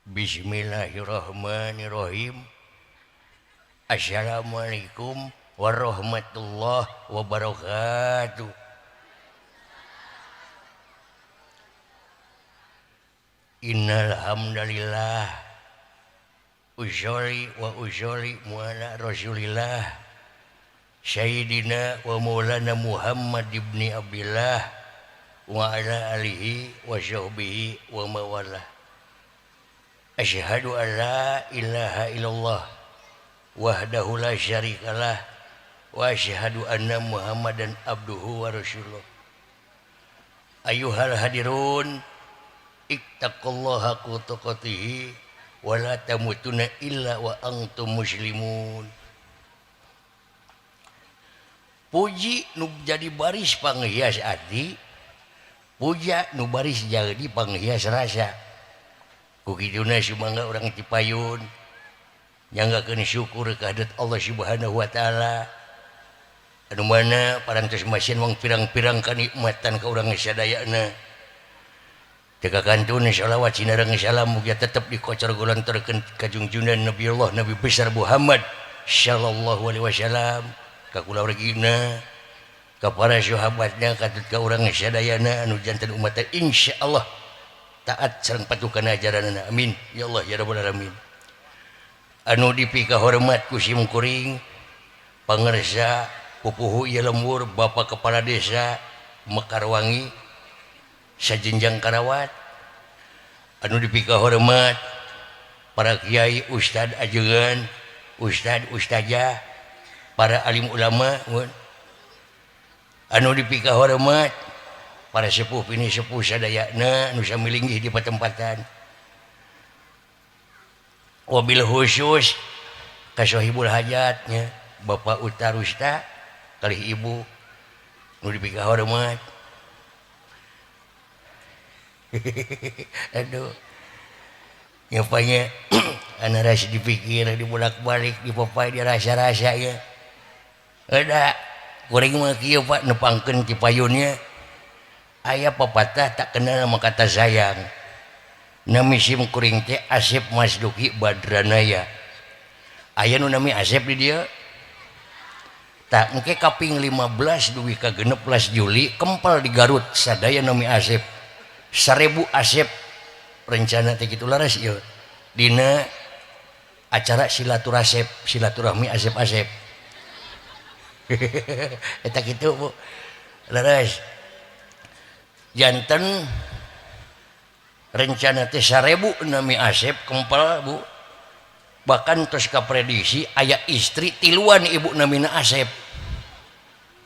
Bismillahirrahmanirrahim. Assalamualaikum warahmatullahi wabarakatuh. Innal hamdalillah usholli wa usholli ala Rasulillah Sayyidina wa Maulana Muhammad ibni Abdillah wa ala alihi wa sahbihi wa mawalah. Asyhadu an la ilaha illallah wahdahu la syarikalah wa asyhadu anna Muhammadan abduhu wa rasuluh. Ayyuhal hadirun, ittaqullaha haqqa tuqatih wa la tamutunna illa wa antum muslimun. Puji nu jadi baris panghias ati, puja nu baris jadi panghias rasa. Ku kituna sumangga urang tipayun nyanggakeun syukur ka hadat Allah Subhanahu wa taala. Anu mana parantos masieun wong pirang-pirang kanikmatan ka urang sadayana. Teu kakantun shalawat sinareng salam mugia tetep dikocor golontorkeun ka junjunan Nabi Allah Nabi besar Muhammad sallallahu alaihi wasallam, ka kulawargina, ka para sahabatna, katut ka urang sadayana anu janten umat insyaallah taat sareng patuh kana ajaranna. Amin ya Allah ya rabbal alamin. Anu dipikahormat ku sim kuring pangersa pupuhu ieu lembur Bapak Kepala Desa Mekarwangi sajenjang karawat, anu dipikahormat para kiai, ustad ajengan, ustad ustazah, para alim ulama, anu dipikahormat para sepuh pini sepuh sadayana nu sami linggih di patempatan. Wabil khusus ka sohibul hajatnya Bapak Utarusta kalih ibu nu dipikahormat. Aduh, nyapanya ana rasa dipikir, dibolak-balik, dipopai, dirasa-rasa ya. Ada kuring mah kieu Pak, nepangkeun ti payunnya. Aya pepatah tak kenal sama kata sayang. Nami sim kuring teh Asep Masduki Badranaya. Aya nu nami Asep di dieu. Tah engke kaping 15 dugi ka 16 Juli kempal di Garut sadaya nami Asep. 1000 Asep rencana teh kitu laras ieu. Dina acara silaturasep, silaturahmi Asep-asep. Eta kitu Bu. Leres. Janten rencana teh 1000 nami Asep kempal Bu. Bahkan terus kaprediksi aya istri tiluan ibu namina Asep.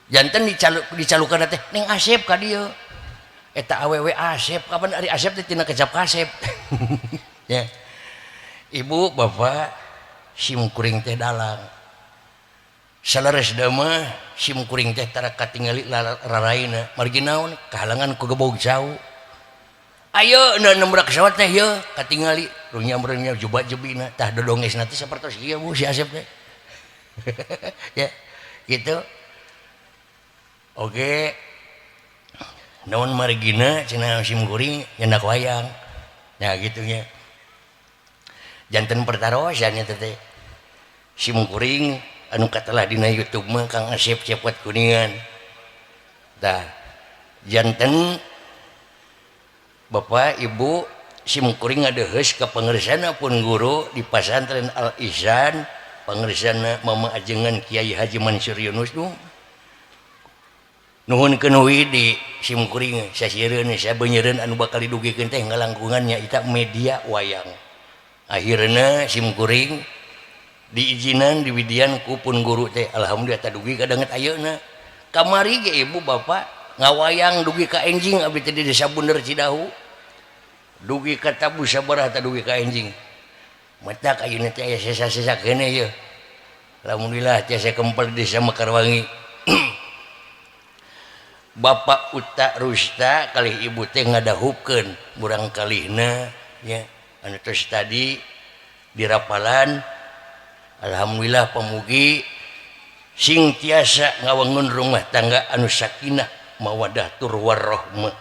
Janten dicalukan teh ning Asep ka dieu. Eta awewe Asep kapan ari Asep teh tina kecap kasep. Ya. Ibu bapak sim kuring teh dalang. Saleres mah sim kuring teh tara katingali raraina margi naon kahalangan ku gebog cau. Ayo na nembrak sawat teh ye katingali runyam-runyam juba-jebina tah dodongesna teh sapertos ieu Bu si Asep teh. Ya gitu. Oke. Naon margina cenah sim kuring nyendak wayang. Nah gitu nya. Janten pertarosan nya teh. Sim kuring anu katelah dina YouTube mah Kang Asep Cepot Kuningan. Tah janten Bapak Ibu sim kuring ngadeheus ka pangersana pun guru di pasantren Al Ihsan, pangersana Mama Ajengan Kiai Haji Mansur Yunus nu nuhunkeun widi sim kuring sasiereun sabeunyereun anu bakal didugikeun teh ngalangkungan nyaeta media wayang. Akhirna sim kuring diizinan diwidian ku pun guru teh alhamdulillah tadugi kadanget ayeuna. Kamari ge ibu bapak ngawayang dugi ka enjing abdi teh di Desa Bunder Cidahu. Dugi ka tabu sabaraha tadugi ka enjing. Matak ayeuna teh aya sesa-sesa keneh yeuh. Alhamdulillah tiasa kempel di Desa Mekarwangi. Bapak Uta Rusta kalih ibu teh ngadahupkeun murang kalihna nya anu tos tadi dirapalan. Alhamdulillah pamugi sing tiasa ngawangun rumah tangga anu sakinah mawadah tur warahmah.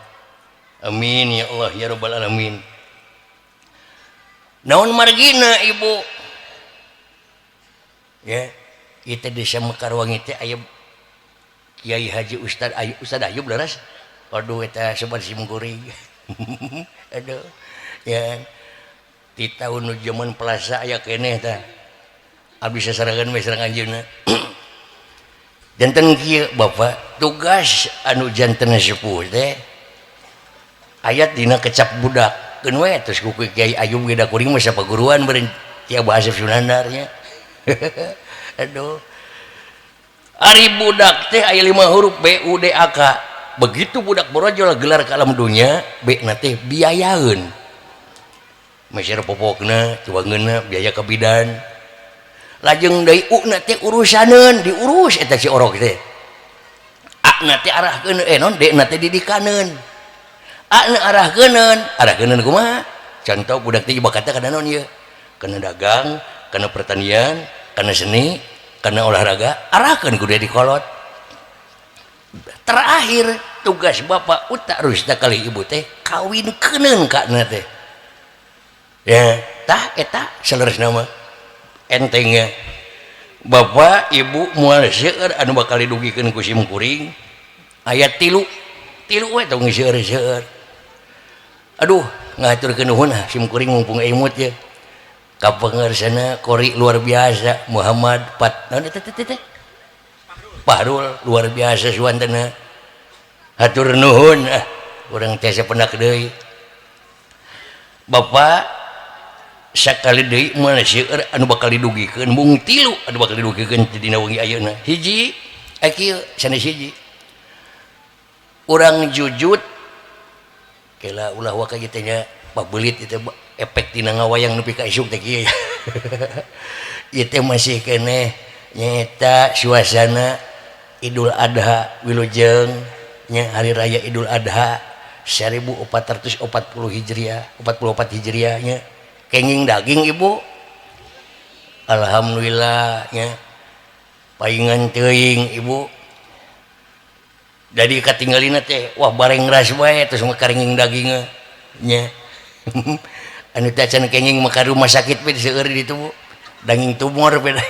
Amin ya Allah ya rabbal alamin. Naon margina ibu ya kita desa Mekarwangi teh aya Kiai Haji Ustad Ayub, Ustad Ayub leres. Waduh, eta sobat simkuring. Aduh ya, di tahun nu zaman Plaza aya keneh tah, abdi sasarengan we sareng anjeunna. Janten kieu, Bapak, tugas anu janten sepuh teh ayat dina kecap budak keun we terus ku Kiai Ayub ge, da kuring mah sapaguruan beureun ti Abah Asep Sunandar nya. Aduh, ari budak teh aya lima huruf, B U D A K. Begitu budak borojol gelar ke alam dunia, B na teh biayaeun, meser popokna, cuangeunna, biaya ke bidan. Lajeng deui U na teh urusaneun, diurus eta si orok teh. A na teh arahkeun, eh non, D na teh didikaneun, A na arahkeuneun. Arahkeuneun kumaha? Contoh budak teh bakatna kana naon ieu, kana dagang, kana pertanian, kana seni, kana olahraga, arahkeun ku dia dikolot. Terakhir tugas bapak utak rusta kali ibu teh kawin keuneun kana teh ya. Tah, eta saleresna mah entengnya, Bapak Ibu. Moal seueur anu bakal didugikeun ku sim kuring, aya tilu tilu we, tong seueur-seueur. Aduh, ngahaturkeun nuhun ah sim kuring, mumpung imut ya ka pangersana qori luar biasa Muhammad Pat naon eta teh teh Fahrul, luar biasa suantana. Hatur nuhun ah, urang teh sapendak deui. Bapak, sakali deui, moal seueur anu bakal didugikeun, mung tilu anu bakal didugikeun dina wengi ayeuna. Hiji eh kieu, sanes hiji, urang jujut kela ulah waka kitu nya, pabelit itu efek tina ngawayang nepi ka isuk teh kieu. Ieu teh masih keneh nyaeta suasana Idul Adha, wilujeng nya hari raya Idul Adha 1440 Hijriah, 44 Hijriah nya. Kenging daging, Ibu? Alhamdulillah nya, paingan teuing, Ibu. Jadi katinggalina teh wah bareng ras bae terus mah karinging dagingnya nya. Anu teh acan kenging mah ka rumah sakit we, seueur di ditu, Bu, daging tumor beda.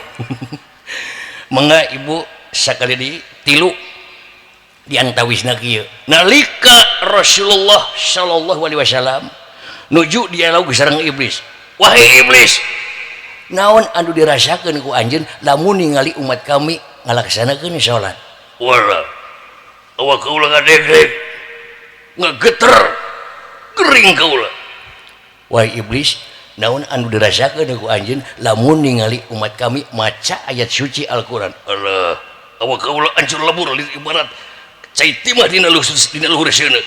Mangga, Ibu, sakali di tilu diantawisna kieu. Nalika Rasulullah sallallahu alaihi wasallam nuju dialog sareng iblis, "Wahai iblis, naon anu dirasakeun ku anjeun lamun ningali umat kami ngalaksanakeun salat?" "Wala, awak kaula ngadegdeg, ngageter, gering kaula." "Wahai iblis, naon anu dirasakeun ku anjeun lamun ningali umat kami maca ayat suci Al-Qur'an?" "Allah, awak kaula hancur lebur, ibarat cai timah dina luhur seuneu."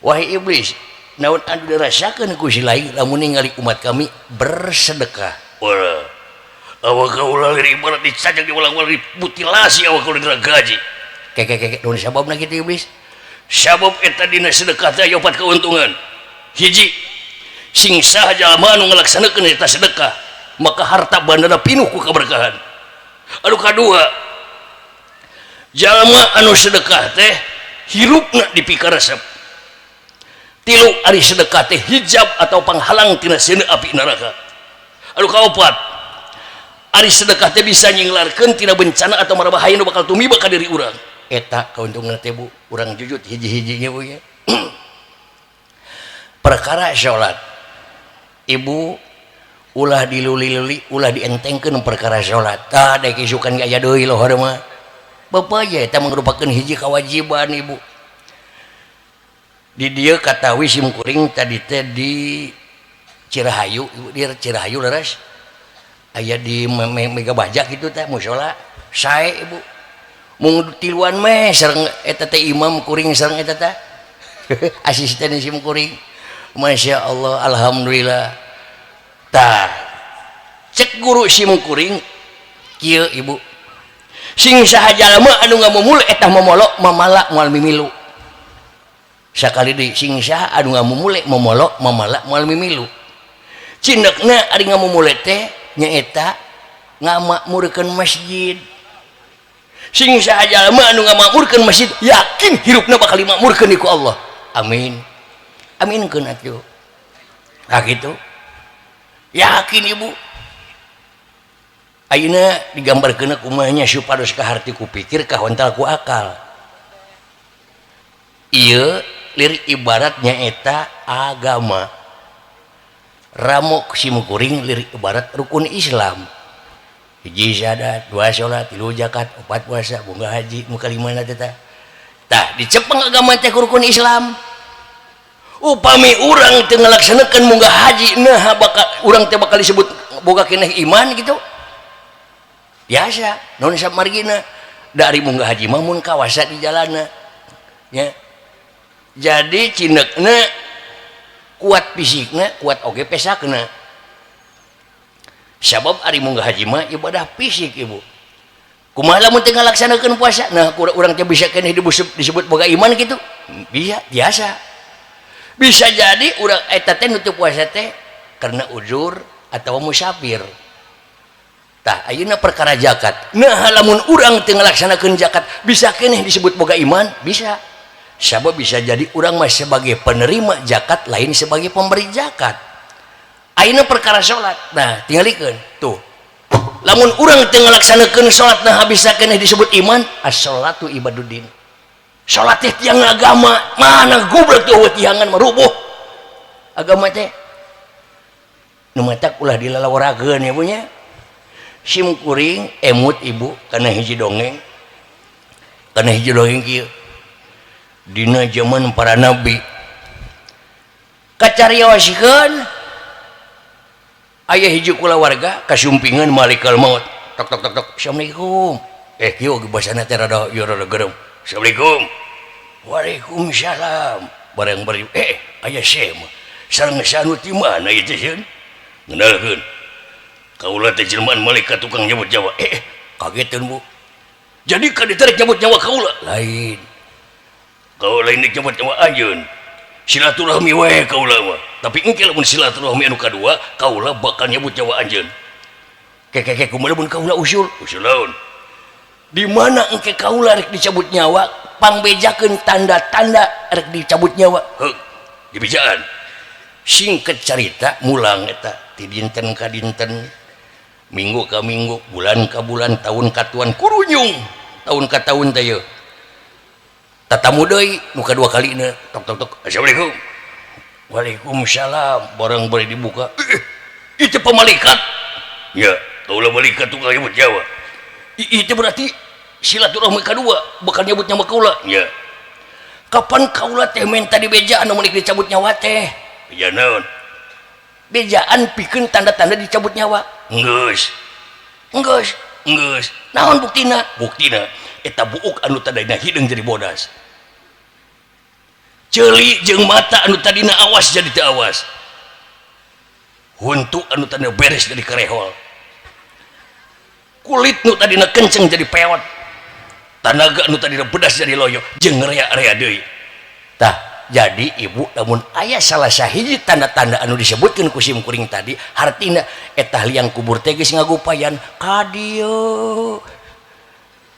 "Wahai iblis, naon anu dirasakeun ku si lain lamun ningali umat kami bersedekah?" "Wah, awak kaula ibarat dicacak, diulang-ulang, dimutilasi awak kaula, gaji keke keke. Naon sababna kitu, iblis?" "Sabab eta dina sedekah teh aya opat keuntungan. Hiji, sing saha jalma anu ngalaksanakeun eta sedekah, maka harta bandana pinuh ku keberkahan. Anu kadua, jalma anu sedekah teh hirupna dipikaresep. Tilu, ari sedekah teh hijab atau panghalang tina seuneu api neraka. Anu kaopat, ari sedekah teh bisa nyinglarkeun tina bencana atau mara bahaya nu bakal tumiba ka diri urang." Eta keuntungan teh, Bu, urang jujut hiji-hijinya, Bu, ya. Perkara salat, Ibu, ulah diluli-luli, ulah dientengkeun perkara salat. Tah, dek isukan aya deui lohor mah. Bapak aja eta merupakan hiji kewajiban, Ibu. Di dieu katawi sim kuring tadi teh di Cirahayu, Ibu, di Cirahayu leres aya di Mega Bajak gitu teh musola sae, Ibu. Mung tiluan meh sareng eta teh imam kuring sareng eta teh asisten sim kuring. Masya Allah, alhamdulillah. Tah, cek guru sim kuring kieu, Ibu, sing saha jalma anu ngamumule eta momolo mamala moal mimilu. Sakali deui, sing saha anu ngamumule momolo mamala moal mimilu. Cindekna ari ngamumule teh nyaeta ngamakmurkeun masjid. Sing saha jalma anu ngamakmurkeun masjid, yakin hirupna bakal dimakmurkeun ku Allah. Amin, amin keun atuh. Nah, gitu. Yakin ibu. Ayeuna digambarkeun kumaha nya supados kaharti ku pikir kahontal ku akal. Ieu lirik ibarat nyaeta agama. Ramo sim kuring lirik ibarat rukun Islam. Hiji syahadat, dua salat, tilu zakat, opat puasa, bunga haji, muka lima teh. Tah dicepeng agama teh ku rukun Islam. Upami urang teu ngalaksanakeun munggah haji nah bakal urang teh bakal disebut boga keneh iman gitu. Biasa non samargina dari munggah haji mah mun kawasa di jalana nya. Jadi cinekna kuat fisikna, kuat oge pesakna. Sabab ari munggah haji mah ibadah fisik ibu. Kumaha lamun teu ngalaksanakeun puasa? Nah, urang teh bisa keneh disebut boga iman gitu. Bisa, biasa. Bisa jadi urang eta teh nutup puasa teh karena uzur atau musafir. Tah ayeuna perkara zakat. Nah, lamun urang teu ngalaksanakeun zakat bisa keneh disebut boga iman? Bisa. Sabab bisa jadi urang mah sebagai penerima zakat lain sebagai pemberi zakat. Ayeuna perkara salat. Nah, tingalikeun tuh. Lamun urang teu ngalaksanakeun salat nah bisa keneh disebut iman? As-shalatu ibaduddin. Salat teh tiang agama. Mana goblok tuh tiangan merubuh agama teh. Nu matak ulah dilalaworakeun ya bu nya. Sim kuring emut ibu kana hiji dongeng. Kana hiji dongeng kieu. Dina zaman para nabi kacariosikeun aya hiji kulawarga kasumpingan malaikat maut. Tok tok tok tok. Assalamualaikum. Kieu basana teh rada ieu rada gerem. Assalamualaikum. Waalaikumsalam. Barang bari aya sema. Sareng sanu ti mana ieu teh sieun? Ngenalkeun. Kaula teh jelmaan malaikat tukang nyabut nyawa. Kageteun bu. Jadi ka ditarik nyabut nyawa kaula? Lain. Kaula ini nyabut nyawa anjeun. Silaturahmi wae kaula mah. Tapi engke lamun silaturahmi anu kadua, kaula bakal nyabut nyawa anjeun. Kekeke kumaha lamun kaula usul? Usul naon? Di mana engke kaula rek dicabut nyawa, pangbejakeun tanda-tanda rek dicabut nyawa. Heuk, dibejaan. Singkat carita mulang eta ti dinten ka dinten, minggu ka minggu, bulan ka bulan, tahun ka tuan kurunyung, tahun ka tahun teh yeuh. Tatamu deui nu kadua kalina, tok tok tok. Assalamualaikum. Waalaikumsalam. Barang bari dibuka. Itu pemalaikat. Ya, kaula malaikat tukang nyebut nyawa. Itu berarti silaturahmi kadua bakal nyebut nyawa kaula. Ya. Kapan kaula teh minta dibejaan anu menik dicabut nyawa teh? Beja naon? Bejaan pikeun tanda-tanda dicabut nyawa. Geus. Geus, geus. Naon buktina? Buktina eta buuk anu tadina hideung jadi bodas. Ceuli jeung mata anu tadina awas jadi teu awas. Huntu anu tadina beres jadi kerehol. Kulit nu tadina kenceng jadi peot. Tanaga anu tadina bedas jadi loyo jeung rea-rea deui. Tah, jadi ibu lamun aya salah sahiji tanda-tanda anu disebutkeun ku sim kuring tadi, hartina eta liang kubur teh geus ngagupayan ka dieu.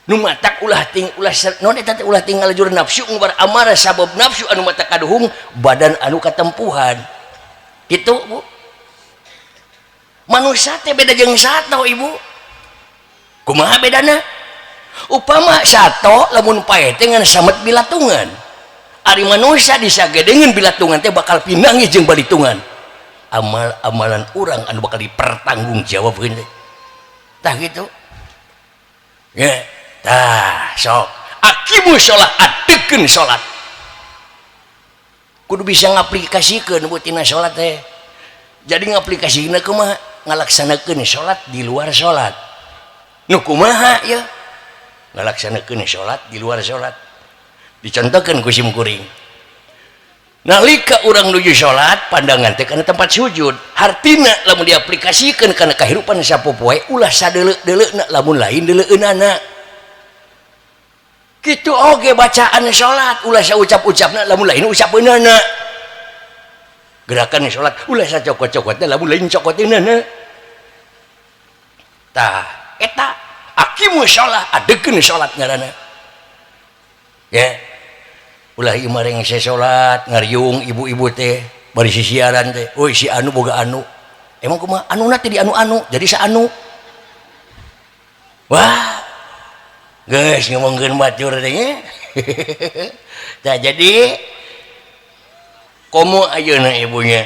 Nu matak ulah ting ulah non eta teh ulah tinggal lejur nafsu ngubar amarah sabab nafsu anu mata kaduhung badan anu katempuhan. Kitu bu. Manusia teh beda jeung sato ibu. Kumaha bedana? Upama sato lamun pae teh ngan samet bilatungan. Ari manusia disagedengeun bilatungan teh bakal pinangi jeung balitungan. Amal-amalan urang anu bakal dipertanggungjawabkeun teh. Tah kitu. Ya, tah sok. Aqimu sholat, adekeun sholat. Kudu bisa ngaplikasikeun bu tina sholat teh. Jadi ngaplikasikeunna kumaha? Ngalaksanakeun sholat di luar sholat. Nu kumaha ya? Ngalaksanakeun sholat di luar sholat. Dicontohkeun ku sim kuring. Nalika urang nuju sholat, pandangan teh kana tempat sujud. Hartina lamun diaplikasikeun kana kahirupan sapopoe ulah sadeuleuk-deuleukna lamun lain deuleukeunana. Kitu oge bacaan sholat ulah saucap-ucapna lamun lain ucapeunana. Gerakan sholat ulah sacokot-cokotna lamun lain cokoteunana. Tah eta aqimu sholat, adekeun sholat ngaranna. Ya. Ulah ieu mah rengse salat ngariung ibu-ibu teh bari sisiaran teh, euy si anu boga anu. Emang kumaha anuna teh di anu-anu jadi saanu. Wah, geus ngomongkeun batur teh nya. Tah jadi komo ayeuna ibunya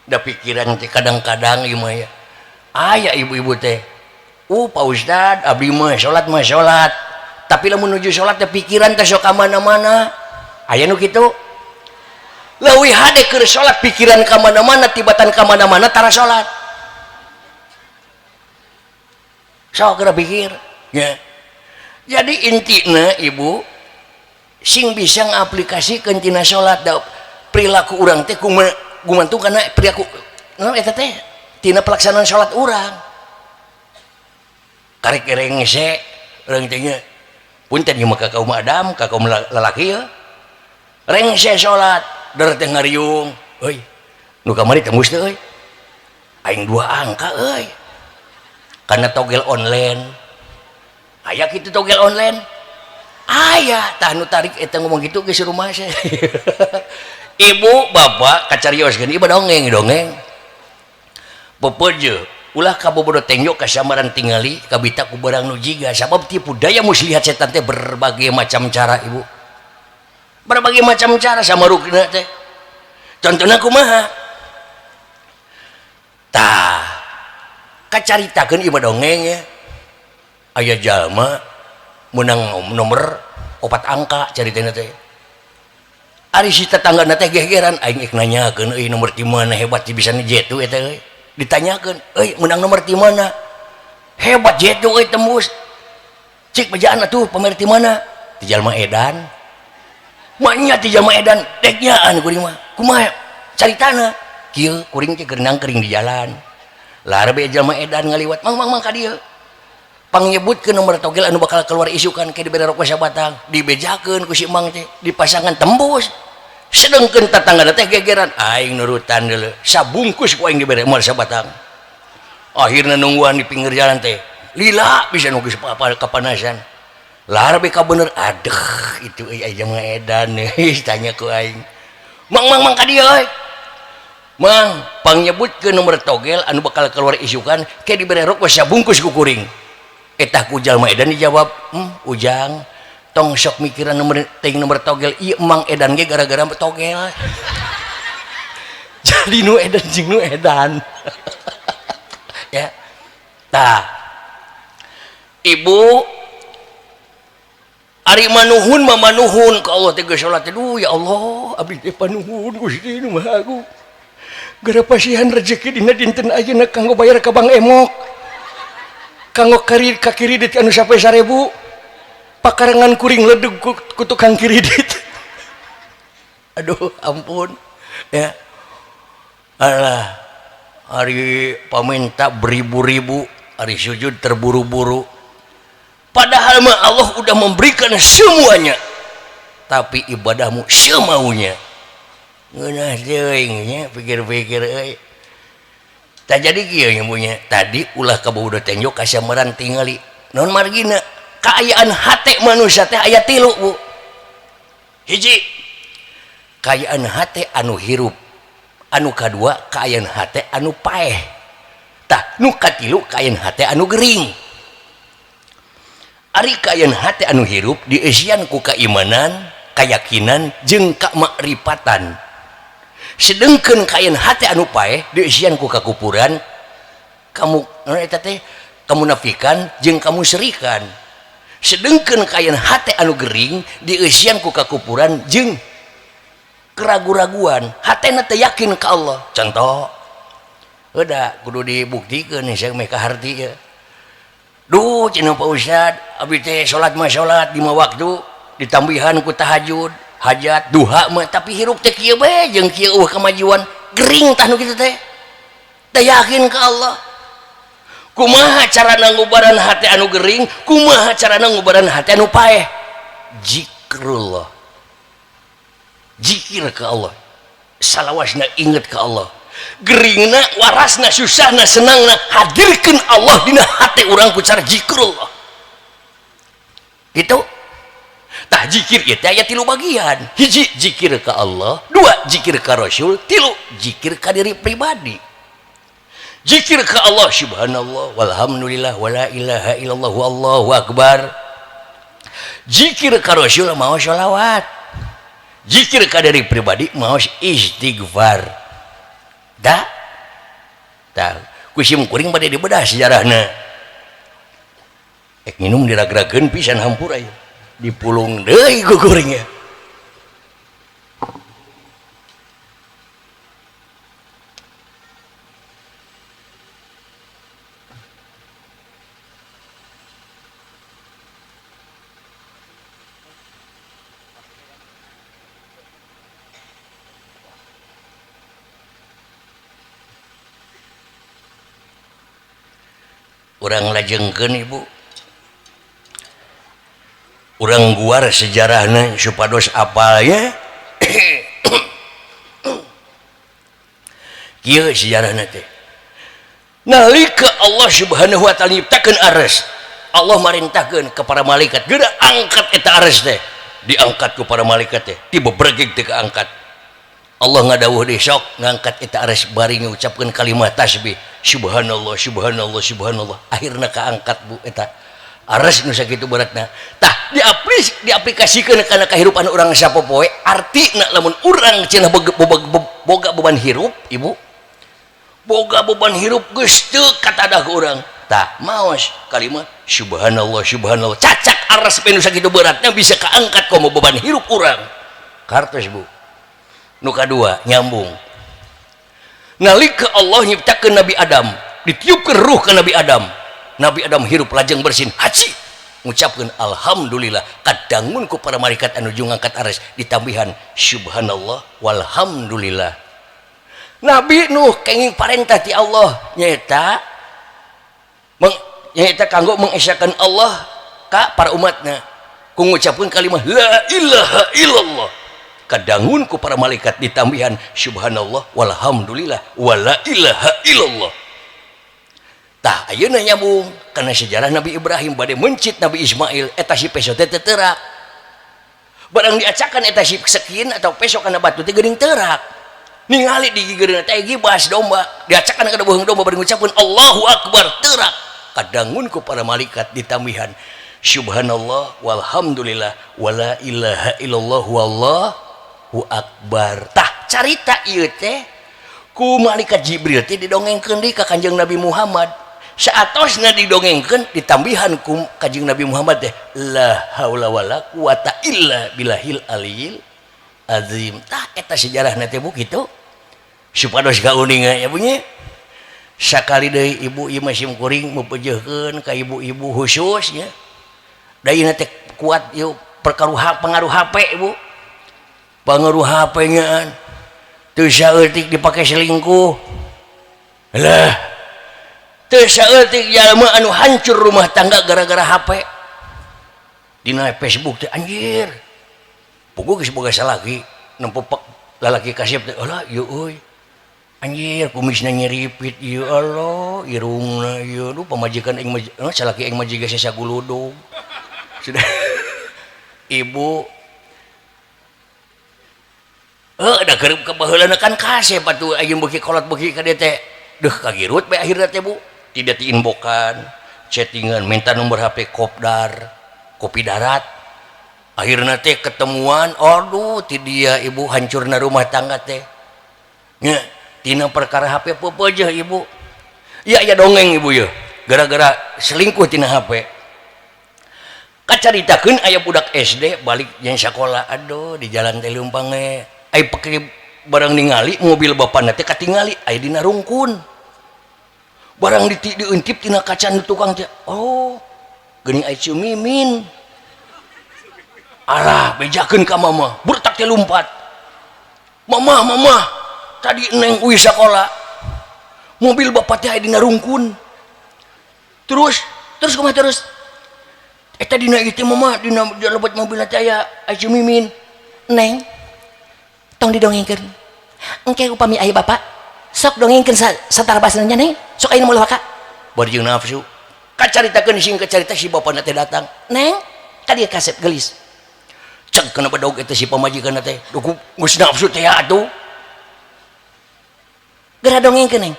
da pikiran teh kadang-kadang ieu mah ya. Aya ibu-ibu teh, Pak Ustad, abdi mah salat tapi lamun menuju salat teh pikiran teh sok ka mana-mana. Aya nu kitu? Leuwih hade keur salat pikiran ka mana-mana tibatan ka mana-mana tara salat. Sok geura pikir nya. Jadi intina ibu sing bisa ngaplikasikeun tina salat da perilaku urang teh gumantung kana perilaku naon eta teh tina pelaksanaan salat urang. Karek rengse urang teh nya punten ieu mah ka kaum Adam ka kaum lalaki ya. Rengse salat der teh ngariung euy nu kamari tembus teh euy aing dua angka euy karena togel online aya kitu togel online aya tah nu tarik eta ngomong kitu geus rumah saya. Ibu bapak kacarioskeun ieu dongeng dongeng pepeje ulah kabobodo tengjo kasamaran tingali kabita ku barang nu jiga sabab tipu daya muslihat setan teh berbagai macam cara ibu, berbagai macam cara sama rukna teh. Contohna kumaha tah kacaritakeun ieu dongeng ya. Aya jalma menang nomor 4 angka caritana teh. Ari si tetanggana teh gegeran aing ek nanyakeun euy nomor ti mana hebat bisa jetu eta euy. Ditanyakeun euy menang nomor ti mana hebat jetu euy tembus. Cik bejaan atuh pamer ti mana? Ti jalma edan. Maknya ti jalma edan dek nyaan kuring mah. Kumaha caritana? Kieu kuring teh keur nangkring di jalan. Lar be jalma edan ngaliwat mang mang mang ka dieu. Pangyebutkeun nomor togel anu bakal keluar isukan ke dibere rokok sabatang, dibejakeun ku si mang teh, dipasangan tembus. Sedengkeun tetangga teh gegeran, aing nurutan deuleu, sabungkus ku aing dibere moal sabatang. Akhirna nungguan di pinggir jalan teh, lila bisa nu geus kapanasan. Lar be ka bener, aduh itu euy aya mah edan euy tanya ku aing. Mang mang mang ka dieu euy. Mang pangyebutkeun nomor togel anu bakal keluar isukan ke dibere rokok sabungkus ku kuring. Etah ku jalma edan dijawab, ujang tong sok mikiran nomor ting nomor togel ieu emang edan ge gara-gara togel. Jadi nu edan jeung nu edan. Ya. Tah. Ibu ari manuhun mah manuhun ka Allah teh geus salat teh, duh ya Allah abdi teh panuhun Gusti nu Maha Agung. Gara pasihan rezeki dina dinten ayeuna kanggo bayar ka Bank Emok. Kanggo karir ka kredit anu sampai 1000 pakarengan kuring ledeg ku tukang kredit. Aduh ampun ya. Alah ari paminta beribu-ribu ari sujud terburu-buru. Padahal mah Allah udah memberikan semuanya tapi ibadahmu semaunya. Ngeunah teuing nya pikir-pikir euy. Tak jadi kieu nya punya tadi ulah kabodo tenjo kasamaran tingali non margina kaayaan hate manusia teh aya tilu bu. Hiji kaayaan hate anu hirup, anu kadua kaayaan hate anu paeh, tah nu katilu kaayaan hate anu gering. Ari kaayaan hate anu hirup dieusian ku kaimanan, kayakinan jeung kamakrifatan. Sedengkeun kaayaan hate anu paeh dieusian ku kakupuran, kamu eta teh kamunafikan jeung kamusyrikan. Sedengkeun kaayaan hate anu gering dieusian ku kakupuran jeung keragu-raguan, hatena teu yakin ka Allah. Contoh udah kudu dibuktikeun nih meh kaharti ya. Duh cenah Pak Ustad abdi teh salat mah salat 5 waktu ditambihan ku tahajud, hajat, duha mah tapi hirup teh kieu bae jeung kieu eueuh kamajuan gering tah nu kitu teh. Teu yakin ka Allah. Kumaha carana ngubaran hate anu gering, kumaha carana ngubaran hate anu paeh? Zikrullah. Zikir ka Allah. Salawasna inget ka Allah. Geringna, warasna, susahna, senangna, hadirkeun Allah dina hate urang ku cara zikrullah. Gitu. Tah zikir ieu teh aya 3 bagian. Hiji zikir ka Allah, 2 zikir ka Rasul, 3 zikir ka diri pribadi. Zikir ke Allah subhanallah walhamdulillah wala ilaha illallah wallahu akbar. Zikir ka Rasul maos sholawat. Zikir ka dari pribadi maos istighfar. Da tah ku sim kuring bade dibedah sejarahna. Ek nginum diragrageun pisan hampura ieu. Dipulung deui ku kuring ya. Urang lajengkeun ibu, urang guar sejarahna supados apal ya. Kieu sejarahna teh. Nalika Allah Subhanahu wa taala nyiptakeun aras, Allah marintahkeun ka para malaikat, geura angkat eta aras teh. Diangkat ku para malaikat teh, tiba bregeg teh kaangkat. Allah ngadawuh deui sok ngangkat eta aras bari ngucapkeun kalimat tasbih subhanallah subhanallah subhanallah, akhirna kaangkat bu eta aras nu sakitu beratna. Tah diaplikasikeun kana kahirupan urang sapopoe, artina lamun urang cenah boga beban hirup ibu, boga beban hirup geus teu katadah ku urang. Tah maos kalimat subhanallah subhanallah, cacak aras nu sakitu beratna bisa kaangkat komo beban hirup urang. Kartos bu. Nu kadua nyambung, nalika Allah nyiptakeun Nabi Adam, ditiupkeun ruh ka Nabi Adam, Nabi Adam hirup lajeng bersin haji ngucapkeun alhamdulillah, kadangun ku para malaikat anu jeung ngangkat aras ditambihan subhanallah walhamdulillah. Nabi Nuh kenging parentah ti Allah nyaeta nyaeta kanggo mengesahkan Allah ka para umatna ku ngucapkeun kalimat la ilaha illallah, kadangun ku para malaikat ditambihan subhanallah walhamdulillah wala ilaha illallah. Tah ayeuna nyambung kana sejarah Nabi Ibrahim bade mencit Nabi Ismail, eta si peso teh terak. Barang diacakan eta si sekin atau peso kana batu teh geuning terak. Ningali di gigireunna teh gibas domba, diacakan kana beuheung domba bari ngucapkeun Allahu akbar terak. Kadangun ku para malaikat ditambihan subhanallah walhamdulillah wala ilaha illallah wallahu akbar. Tah carita ieu teh ku malaikat Jibril teh didongengkeun deui ka Kanjeng Nabi Muhammad. Saatosna didongengkeun ditambihan ku Kanjeng Nabi Muhammad teh la haula wala quwata illa billahil aliyil azim. Tah eta sejarahna teh bu kitu. Supados kauninga ya bunyi. Sakali deui ibu ieu mah sim kuring meupeujeuhkeun ka ibu-ibu khusus nya. Da ieu teh kuat ieu perkaruh pengaruh HP ibu. Pengaruh HP nya teu saeutik dipake selingkuh. Lah teu saeutik jalma anu hancur rumah tangga gara-gara HP. Dina Facebook teh anjir. Puguh geus boga salaki nempo lalaki kasep teh alah ieu euy. Anjir kumisna nyeripit ieu Allah, irungna ieu duh pamajikan aing salaki aing mah jiga sasaguludug. Sudah. Ibu da keur kabaheulana kan kasep atuh ayeuna beuki kolot beuki ka dieu teh. Deuh kagirut bae akhirna teh bu. Tidak diinbokan, chattingan, minta nomor HP kopdar, kopi darat. Akhirna teh ketemuan, aduh ti dia ibu hancurna rumah tangga teh. Nya tina perkara HP pepeujeuh ibu. Iya ya dongeng ibu ye. Gara-gara selingkuh tina HP. Kacaritakeun aya budak SD balik jeung sakola, aduh di jalan teh leumpang ge. Ai pake barang ningali mobil bapana teh katingali aya dina rungkun. Barang diintip tina kaca nu tukang teh, oh geuning aya Ciu Mimin. Alah bejakeun ka mama, burtak teh lumpat. Mama, mama, tadi neng uih sakola. Mobil bapak teh aya dina rungkun. Terus kumaha terus? Eta dina ieu teh mama dina lebet mobil teh aya Ciu Mimin. Neng, tong didongengkeun. Engke upami aya bapak, sok dongengkeun satarabasna nya neng, sok ayeuna moal waka. Bari jeung nafsu. Kacaritakeun sing kacarita si bapana teh datang. Neng, ka dieu kasep geulis. Cek kana bedog eta si pamajikanna teh. Duh geus nafsu teh atuh. Geura dongengkeun neng.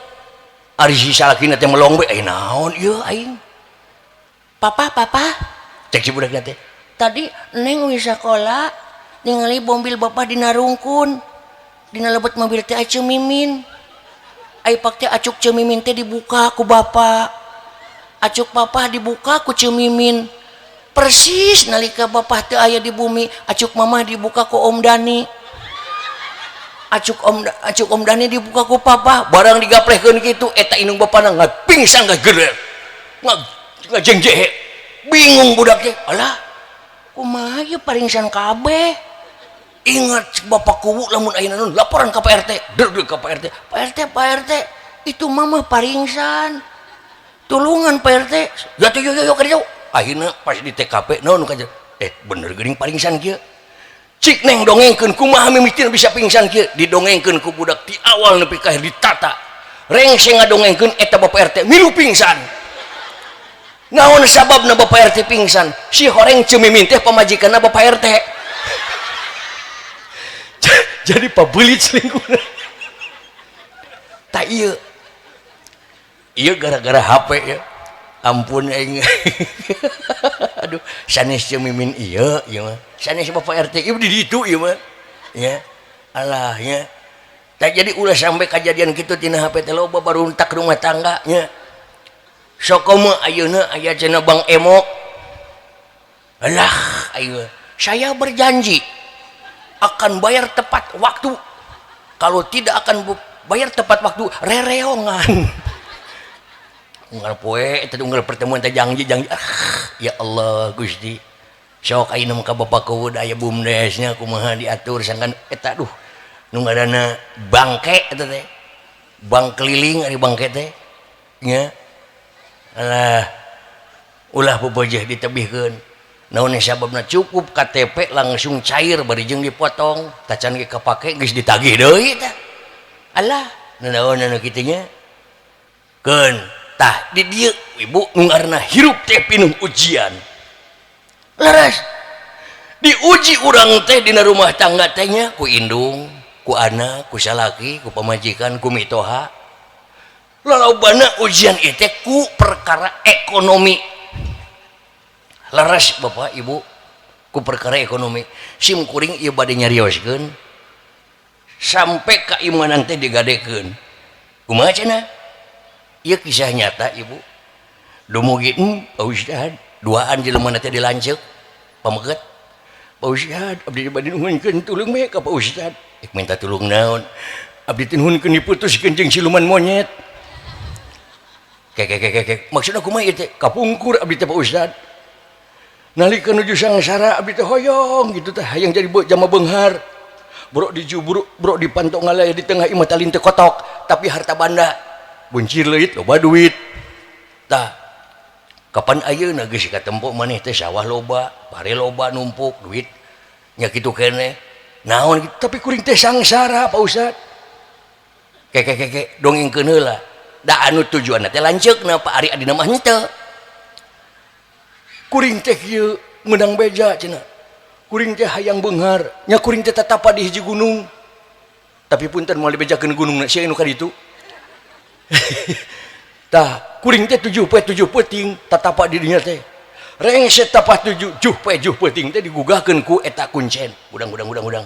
Ari si salakina teh melong we, naon ieu aing? Papa, papa. Cek si budak teh. Tadi Neng wis sakola ningali mobil bapak dina rungkun. Dina lebet mobil teh aya Mimin. Ai pak teh acuk Ceu Mimin teh dibuka ku bapak. Acuk papa dibuka ku Ceu Mimin. Persis nalika bapak teh aya di bumi, acuk mamah dibuka ku Om Dani. Acuk Om Dani dibuka ku papa, barang digaplehkeun kitu eta indung bapana ngapingsan ngageder. Ngajengjehe. Bingung budak teh. Alah, kumaha ieu paringsan kabeh? Ingat bapak kuwu lamun aya naon laporan ka Pak RT. Deg ka Pak RT. Pak RT, Pak RT, itu mama paringsan. Tulungan Pak RT. Ya tuh yo yo yo ka dieu. Akhirna pas di TKP naon ka bener geuning paringsan kieu. Cik Neng dongengkeun kumaha mimitina bisa pingsan kieu, didongengkeun ku budak ti awal nepi ka akhir ditata. Rengse ngadongengkeun eta Bapak RT milu pingsan. Naon sababna Bapak RT pingsan? Si horeng Ceu Mimin teh pamajikanna Bapak RT. Jadi pabeulit selingkuhna. Tak ieu. Ieu gara-gara HP ya. Ampun aing. Aduh, sanes Ceu Mimin ieu ieu mah. Sanes Bapak RT ieu di ditu ieu mah. Ya. Alah nya. Tak jadi ulah sampai kejadian kitu tina HP teh loba baruntak rumah tangga nya. Sok komo ayeuna aya cenah Bang Emok. Alah, ayeuna saya berjanji akan bayar tepat waktu. Kalau tidak akan bayar tepat waktu, rereongan. Unggal poe eta unggal pertemuan teh janji janji. Ah, ya Allah Gusti. Sok ayeuna mah ka bapak kuwu aya bumdesnya kumaha diatur sangkan eta duh nu ngaranna bangke eta teh. Bank keliling ari bangke teh. Nya. Alah, ulah bebejeh ditebihkeun. Naon sababna cukup KTP langsung cair bari jeung dipotong, tacan ge kapake geus ditagih deui tah. Alah, naon anu kitu nya? Keun tah di dieu ibu nu ngaranna hirup teh pinuh ujian. Leres. Diuji urang teh dina rumah tangga teh nya ku indung, ku anak, ku salaki, ku pamajikan, ku mitoha. Lalobana ujian itu ku perkara ekonomi. Leres Bapak Ibu ku perkara ekonomi. Sim kuring ieu bade nyarioskeun sampai keimanan teh digadekeun. Kumaha cenah? Ieu kisah nyata Ibu. Dumugi Pak Ustad, duaan jelema teh dilanceuk pameget. Pak Ustad, abdi bade nuhunkeun tulung we ka Pak Ustad. Ek minta tulung naon? Abdi teh nuhunkeun diputuskeun jeung siluman monyet. Kek kek kek kek maksudna kumaha ieu teh? Kapungkur abdi teh Pak Ustad. Nalika nuju sangsara abdi teh hoyong gitu teh hayang jadi jama beunghar. Bro dijubru, bro dipantong ngalaya di tengah imah talin teh kotok, tapi harta banda buncir leuit loba duit. Tah kapan ayeuna geus katempo maneh teh sawah loba, pare loba numpuk duit nya kitu keneh. Naon kitu tapi kuring teh sangsara Pak Ustad. Kek kek kek dongengkeun heula. Da anu tujuanna teh lanceukna Pak Ari adina mah henteu. Kuring teh kieu meunang beja cenah. Kuring teh hayang beunghar, nya kuring teh tatapa di hiji gunung. Tapi punten moal dibejakeun gunungna sia nu ka ditu. Tah, kuring teh 7 poe 7 peuting tatapa di dinya teh. Rengse tapah 7 poe 7 peuting teh digugahkeun ku eta kuncen. Udang udang udang udang.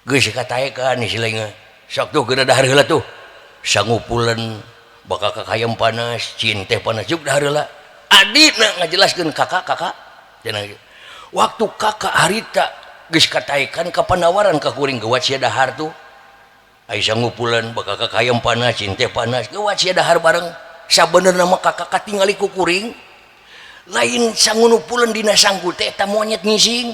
Geus kataekan istilahna. Sok tuh geura dahar heula tuh. Sangupulen bakal kakayam panas, cinte panas juk dahar heula. Adina ngajelaskeun kakak kakak cenah. Waktu kakak harita geus kataekan ka panawaran ka kuring geuwat sia dahar tuh. Ai sangupulen bakal kakayam panas, cinte panas, geuwat sia dahar bareng. Sabenerna mah kakak katingali ku kuring. Lain sangunupulen dina sanggu teh eta monyet ngising.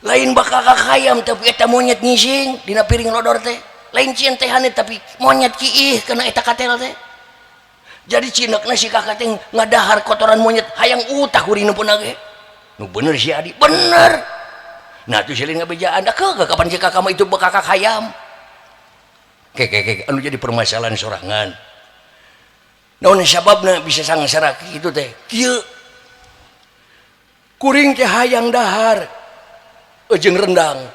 Lain bakal kakayam tapi eta monyet ngising dina piring lodor teh. Lain cintehane tapi monyet kiih kana eta katel teh. Jadi cinekna si kakak teh ngadahar kotoran monyet hayang utah kuring nu pun ge. Nu bener si adi, bener. Nah tuh silin ngabejaan da keukeuh kapan si kakak mah itu bekakak hayam. Kek kek kek anu jadi permasalahan sorangan. Naon sababna bisa sangsara kitu teh? Kieu. Kuring teh hayang dahar jeung rendang.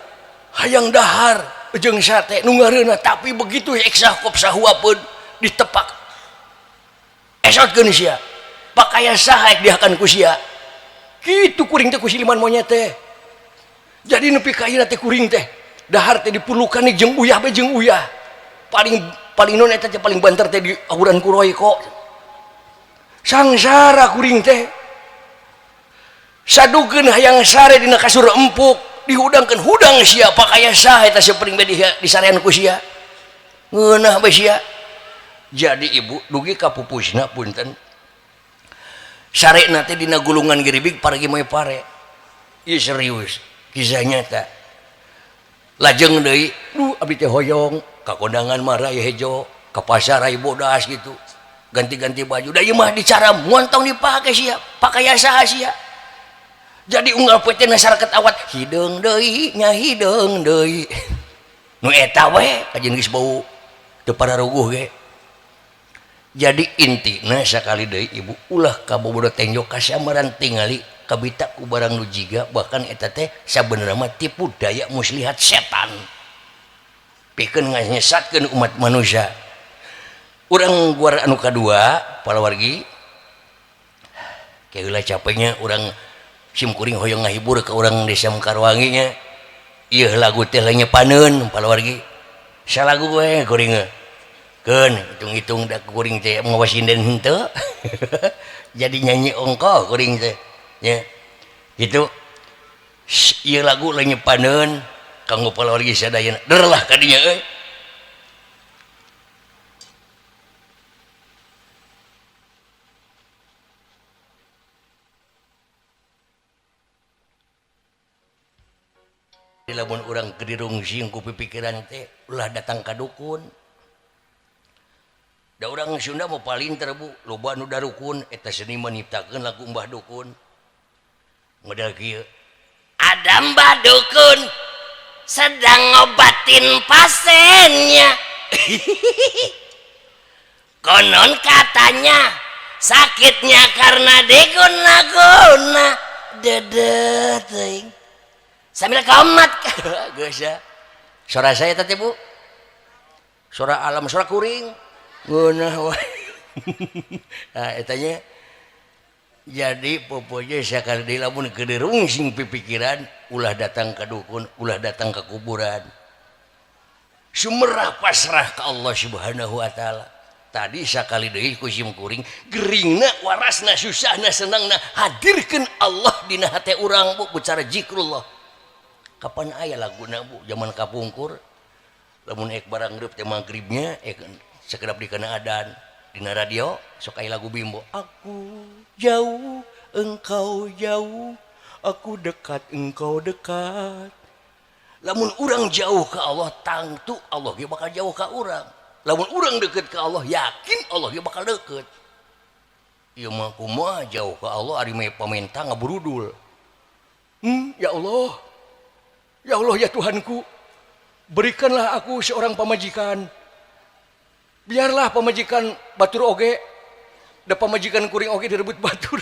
Hayang dahar jeung sate nu ngareunah, tapi begitu eksah kop sahuapeun ditepak esotkeun sia pakaian saha dihakan ku sia kitu kuring teh ku siliman monyet teh. Jadi nepi ka ayeuna teh kuring teh dahar teh diperlukan jeung uyah be jeung uyah paling paling non eta teh paling banter teh di awuran ku royko sangsara kuring teh sadukeun hayang sare dina kasur empuk dihudangkeun hudang sia pakaian saha eta sapering be disarean ku sia ngeunah be sia. Jadi ibu dugi ka pupusna punten sarena teh dina gulungan geribig paragi moe pare. Ieu serius kisah nyata. Lajeng deui duh abdi teh hoyong ka kondangan mah rai hejo ka pasar rai bodas gitu ganti-ganti baju da ieu mah dicara montong dipake sia pakaian saha sia. Jadi unggal poe teh masyarakat awat hideung deui nya hideung deui nu eta we kajeun geus bau teu pararuguh ge. Jadi intina sakali deui ibu ulah kabobodo tenjok kasamaran tingali kabita ku barang nu jiga bahkan eta teh sabenerna mah tipu daya muslihat setan pikeun nganyesatkeun umat manusia. Urang guar anu kadua palawargi keula capeknya urang sim kuring hoyong ngahibur ka urang desa Mekarwangi nya. Ieu lagu teh lenyepaneun palawargi salagu we kuring keun hitung-hitung da kuring teh mawa sinden henteu jadi nyanyi ongko kuring teh nya gitu. Ieu lagu lenyepaneun kanggo palawargi sadayana der lah kadinya euy. Lamun urang kedirungsing ku pipikiran teh ulah datang ka dukun. Da urang Sunda mah paling ter bu loba nu darukun eta seniman nyiptakeun lagu Mbah Dukun model kieu. Ada Mbah Dukun sedang ngobatin pasiennya. Konon katanya sakitnya karena diguna-guna dedeh teuing sambil komat. Geus ya. Suara saya teh Bu. Suara alam, suara kuring. Ngeunah wae. Nah eta nya. Jadi popoje sakali deui lamun keur rungsing pipikiran ulah datang ka dukun, ulah datang ka kuburan. Sumerah pasrah ka Allah Subhanahu wa taala. Tadi sakali deui ku sim kuring geringna warasna susahna senangna hadirkeun Allah dina hate urang Bu bicara zikrullah. Kapan aya laguna Bu zaman kapungkur lamun ek barang reup teh magribnya ek sekedap dikena adan dina radio sok aya lagu Bimbo aku jauh engkau jauh aku dekat engkau dekat. Lamun urang jauh ka Allah tangtu Allah ge bakal jauh ka urang. Lamun urang deket ka Allah yakin Allah ge bakal deket. Ieu mah kumaha jauh ka Allah ari meh pamenta ngaburudul. Ya Allah. Ya Allah ya Tuhanku, berikanlah aku seorang pamajikan. Biarlah pamajikan batur oge, da pamajikan kuring oge direbut batur.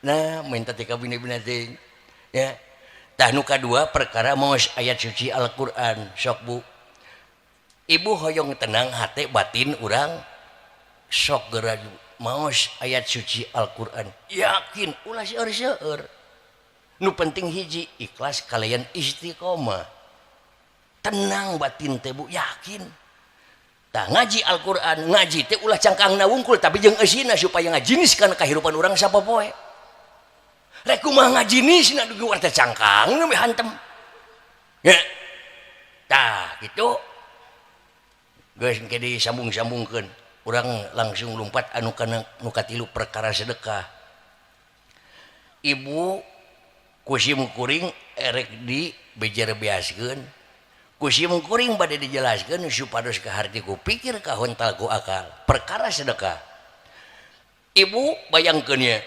Nah, minta teh kabina-bina teh. Ya. Tah nu kadua perkara maos ayat suci Al-Qur'an. Sok Bu. Ibu hoyong tenang hate batin urang sok geura maos ayat suci Al-Qur'an. Yakin ulah seueur-seueur. Nu penting hiji ikhlas kalian istiqomah. Tenang batin teh Bu, yakin. Tah ngaji Al-Qur'an, ngaji teh ulah cangkangna wungkul tapi jeung eusina supaya ngajiniskan kahirupan urang sapopoe. Rek kumaha ngajinisna dugi urang teh cangkangna we hantem. Ya. Tah kitu. Geus engke disambung-sambungkeun. Urang langsung lumpat anu kana nu katilu perkara sedekah. Ibu kusim kuring erek di bejer beaskeun kusim kuring bade dijelaskeun supados kaharti ku pikir kahontal ku akal perkara sedekah. Ibu bayangkeun nya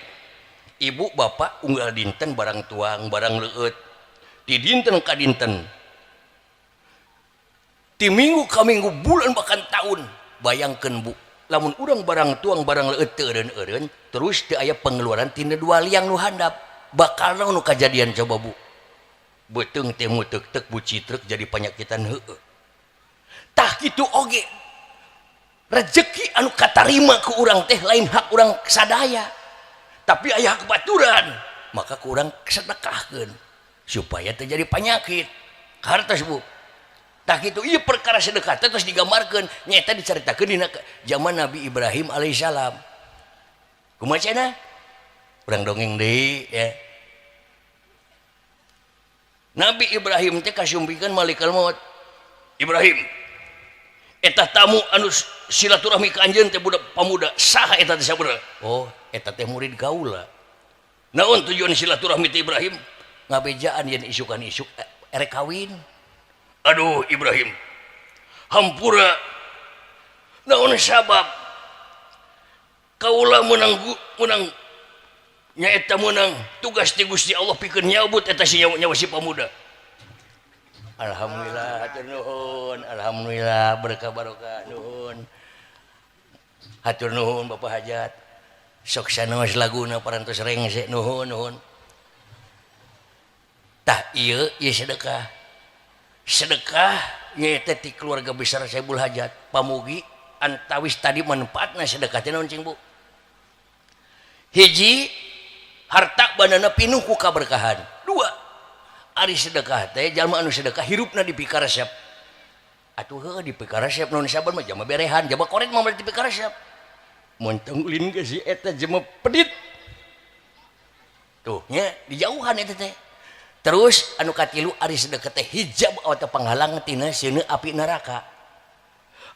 ibu bapak unggal dinten barang tuang barang leueut di dinten ka dinten di minggu ka minggu bulan bahkan tahun. Bayangkeun Bu lamun urang barang tuang barang leueut teu eureun-eureun terus teu aya pengeluaran tina dua liang nu handap bakal naon nu kajadian coba Bu. Beuteung teh muteuk-teuk bucitrek jadi panyakitan heueuh. Tah kitu oge rezeki anu katarima ku urang teh lain hak urang sadaya, tapi aya hak baturan, maka ku urang sedekahkeun supaya terjadi penyakit hartos, Bu. Tah kitu ieu perkara sedekah teh terus digambarkeun nyaeta dicaritakeun dina zaman Nabi Ibrahim alaihissalam. Kumaha cenah? Urang dongeng deui ya. Nabi Ibrahim teh kasumpingkeun malaikat maut. Ibrahim, eta tamu anu silaturahmi ka anjeun teh budak pamuda saha eta teh sabenerna? Oh, eta teh murid kaula. Naon tujuan silaturahmi teh, Ibrahim? Ngabejaan yen isukan isuk erek kawin. Aduh Ibrahim, hampura, naon sabab kaula menang nyaeta menang tugas ti Gusti Allah pikeun nyabut eta si nyawa, nyawa si pamuda. Alhamdulillah, hatur nuhun, alhamdulillah berkah barokah, nuhun. Hatur nuhun, Bapak Hajat. Sok sanaos laguna parantos rengse, nuhun nuhun. Tah ieu ieu sedekah. Sedekah nyaeta ti keluarga besar Saibul Hajat. Pamugi antawis tadi manfaatna sedekah teh naon cing, Bu? Hiji, harta bandana pinuh ku kaberkahan. Dua, ari sedekah teh jalma anu sedekah hirupna dipikaresep. Atuh heueuh dipikaresep naon saban mah jalma berehan, jalma koret mah dipikaresep. Montong ulin ke si eta jelema pedit. Tuh nya dijauhan eta teh. Terus anu katilu, ari sedekah teh hijab atau penghalang tina seuneu api neraka.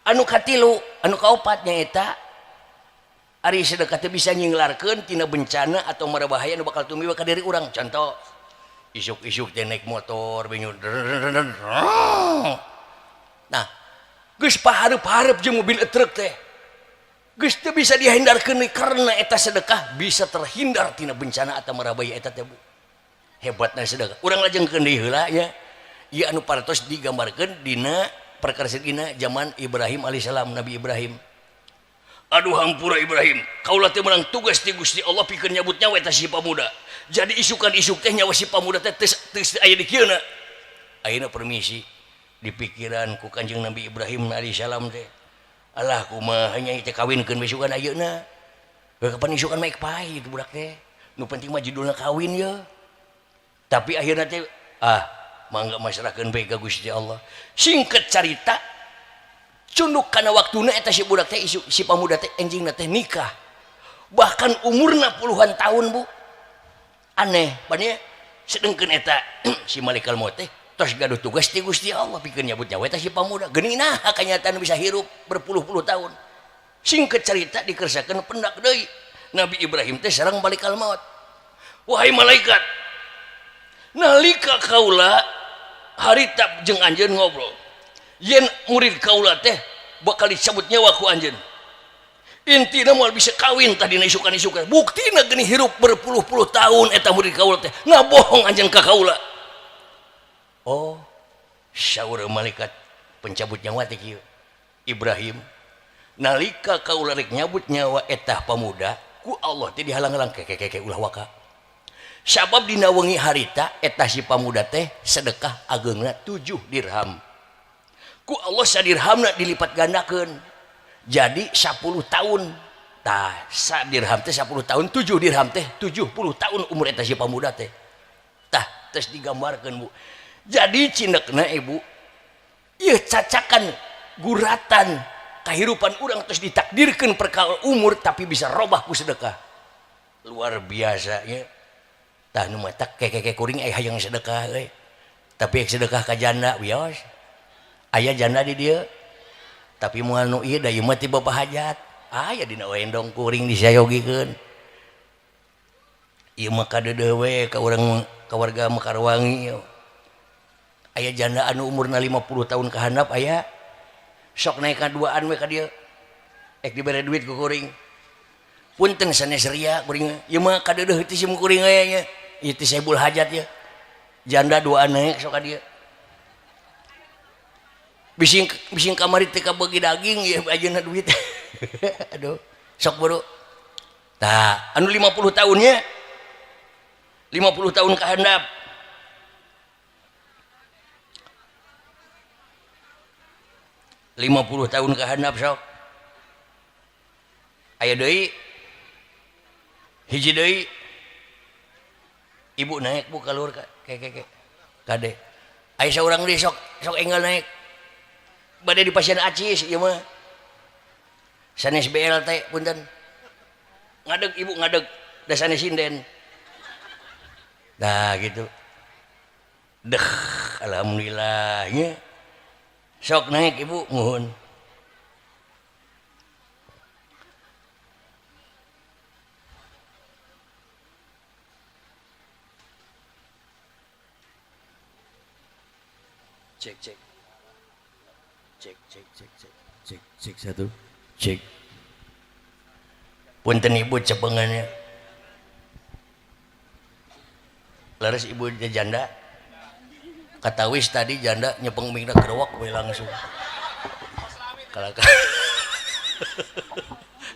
Anu katilu, anu kaopat nyaeta ari sedekah teh bisa nyinglarkeun tina bencana atau mara bahaya nu bakal tumiba ka diri urang. Contoh, isuk-isuk teh naik motor bingung. Nah, geus pahareup-hareup jeung mobil truk teh. Geus teu bisa dihindarkeun karena eta sedekah bisa terhindar tina bencana atau mara bahaya eta teh, Bu. Hebatna sedekah. Urang lajengkeun deui heula nya. Ieu anu parantos digambarkeun dina perkara dina zaman Ibrahim alaihissalam, Nabi Ibrahim. Aduh hampura Ibrahim, kaula teh menang tugas ti Gusti Allah pikeun nyabut nyawa eta si pamuda. Jadi isukan isuk teh nyawa si pamuda teh teu aya di kieu. Ayeuna permisi, di pikiran ku Kanjeng Nabi Ibrahim alaihissalam teh. Alah, kumaha nya teh kawinkeun besukan ayeuna. Kapan isukan mah paeh itu budak teh. Nu penting mah judulna kawin ye. Tapi akhirnya teh ah mangga masrahkeun bae ka Gusti Allah. Singkat carita, cunduk kana waktuna eta si budak teh isu, si pamuda teh enjingna teh nikah. Bahkan umurna puluhan tahun, Bu. Aneh, banyak sedengkeun eta si malaikat maut teh tos gaduh tugas ti Gusti Allah pikeun nyabut nyawa eta si pamuda. Geuning nah kenyataan bisa hirup berpuluh-puluh tahun. Singkat cerita dikersakeun pendak deui. Nabi Ibrahim teh sareng malaikat maut. Wahai malaikat, nalika kaula harita jeung anjeun ngobrol, yen murid kaula teh bakal dicabut nyawa ku anjeun. Intina moal bisa kawin tadina isukan-isukan. Buktina geuning hirup berpuluh-puluh tahun eta murid kaula teh. Ngabohong anjeun ka kaula. Oh, saur malaikat pencabut nyawa teh kieu. Ibrahim, nalika kaula rek nyabut nyawa eta pamuda, ku Allah teh dihalang-halang keke keke ulah waka. Sabab dina wengi harita eta si pamuda teh sedekah ageungna 7 dirham. Ku Allah sadirhamna dilipat gandakeun. Jadi 10 tahun. Tah, sadirham teh 10 tahun, 7 dirham teh 70 tahun umur eta si pamuda teh. Tah, terus digambarkeun, Bu. Jadi cindekna Ibu, ieu cacakan guratan kehidupan urang terus ditakdirkan perkara umur tapi bisa robah ku sedekah. Luar biasa ya. Tah nu matak keke kuring aya hayang sedekah euy. Tapi sedekah ka janda wios. Aya janda di dieu. Tapi moal nu ieu da ieu mah ti Bapak Hajat. Aya dina endong kuring disayogikeun. Ieu mah kadeudeuh we ka urang ka warga Mekarwangi. Aya janda anu umurna 50 tahun ka handap aya sok naik ka duaan we ka dieu. Ek dibere duit ku kuring. Punten sanes ria kuring. Ieu mah kadeudeuh ti sim kuring aya nya. Ieu ti Saibul Hajat ya. Janda duaan naik sok ka dieu. Bising bising kamari teh kabagi daging ya ayeuna duit. Aduh, sok buru. Tah, anu 50 tahunnya 50 tahun ka handap. 50 tahun ke handap sok aya deui hiji deui ibu naik bu ka luhur ke ke kade aya saurang deui sok sok enggal naik bade di pasien acis ieu mah sanes BLT punten ngadeg ibu ngadeg da sanes sinden nah gitu deh alhamdulillah nya sok naik ibu muhun cek cek cek cek cek cek cek cek satu cek punten ibu cepengannya laris ibu janda katawis tadi janda nyepeng mingna gerowak we langsung kalaka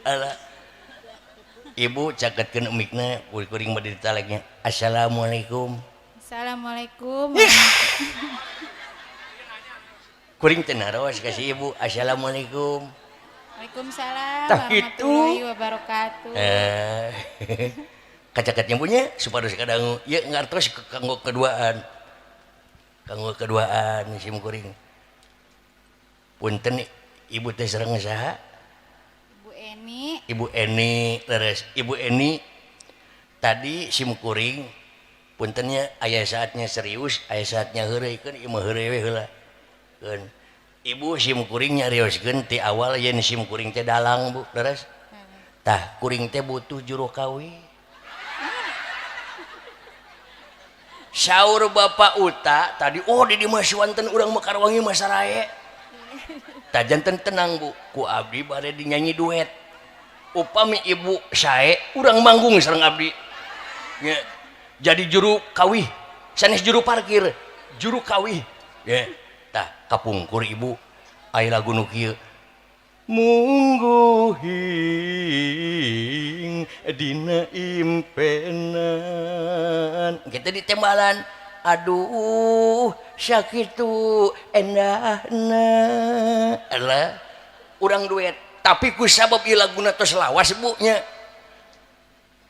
ala ibu caketkeun mikna kuring bade ditaleknya assalamualaikum. Assalamualaikum. Kuring teu naros ka si ibu assalamualaikum. Waalaikumsalam warahmatullahi wabarakatuh. Kacaketnya punya supados kadangu ieu ngartos kanggo keduaan. Kanggo keduaan sim kuring. Punten ibu teh sareng saha? Ibu Eni. Ibu Eni leres. Ibu Eni tadi sim kuring puntennya aya saatnya serius, aya saatnya heureuy keun ieu mah heureuy we heula. Keun ibu sim kuring nyarioskeun ti awal yen sim kuring teh dalang bu leres. Tah kuring teh butuh juru kawin. Saur Bapak Uta tadi oh di dieu mah suanten urang Mekarwangi mah sarae. Tah janten tenang bu, ku abdi bade dinyanyi duet. Upami ibu sae urang manggung sareng abdi. Nya jadi juru kawih, sanes juru parkir, juru kawih. Nya tah kapungkur ibu aya lagu nu kieu. Mungguhing dina impenan kita ditembalan aduh sakitu endahna alah urang duet tapi ku sabab ieu laguna tos lawas bu nya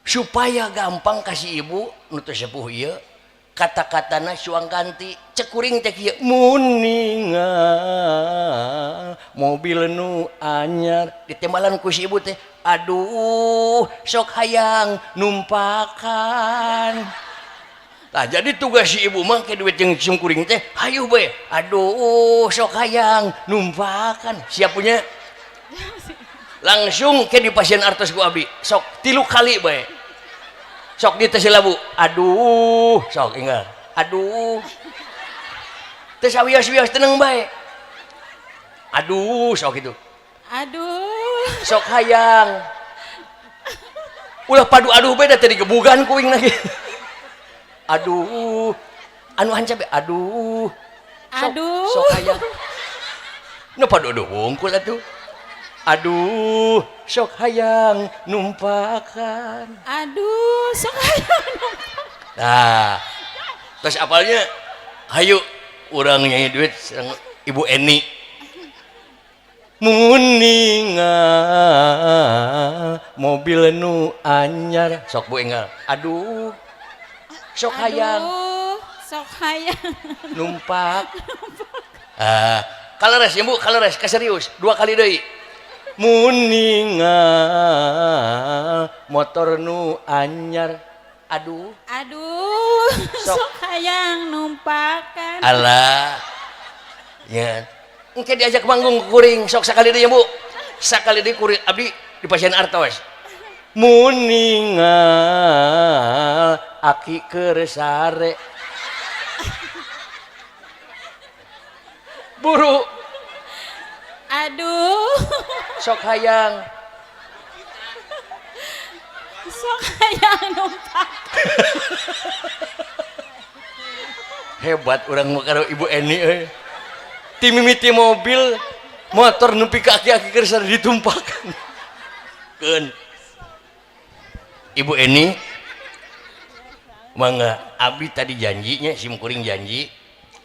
supaya gampang kasih ibu nu teu sepuh ieu kata-katana suang ganti cekuring teh kieu muninga mobil nu anyar ditembalan ku si ibu teh aduh sok hayang numpakan. Tah jadi tugas si ibu mah ke duit jeung sim kuring teh hayu bae aduh sok hayang numpakan siap punya langsung ke di pasien artos ku abdi sok 3 kali bae sok di teh labu aduh sok enggal aduh teh sawios-wios tenang bae aduh sok itu aduh sok hayang ulah padu aduh beda teh digebugan kuing lagi aduh anu hancap aduh sok, aduh sok hayang nu padu aduh wungkul atuh aduh sok hayang numpakan aduh sok hayang numpakan. Nah terus apalnya hayu urang nyanyi duit sareng Ibu Eni muninga mobil nu anyar sok bu enggal aduh sok hayang sok hayang numpak. Kaleres ya bu kaleres kaserius 2 kali deui muninga motor nu anyar aduh aduh sok hayang numpakan alah ya engke diajak manggung kuring sok sakali deui ya bu sakali deui kuring abdi di pasien artos muninga aki keur sare buru aduh sok hayang sok hayang numpak. Hebat urang mah karo Ibu Eni euy ti mimiti mobil motor nepi ka aki-aki keur sare ditumpakan keun Ibu Eni mangga abdi tadi janjinya sim kuring janji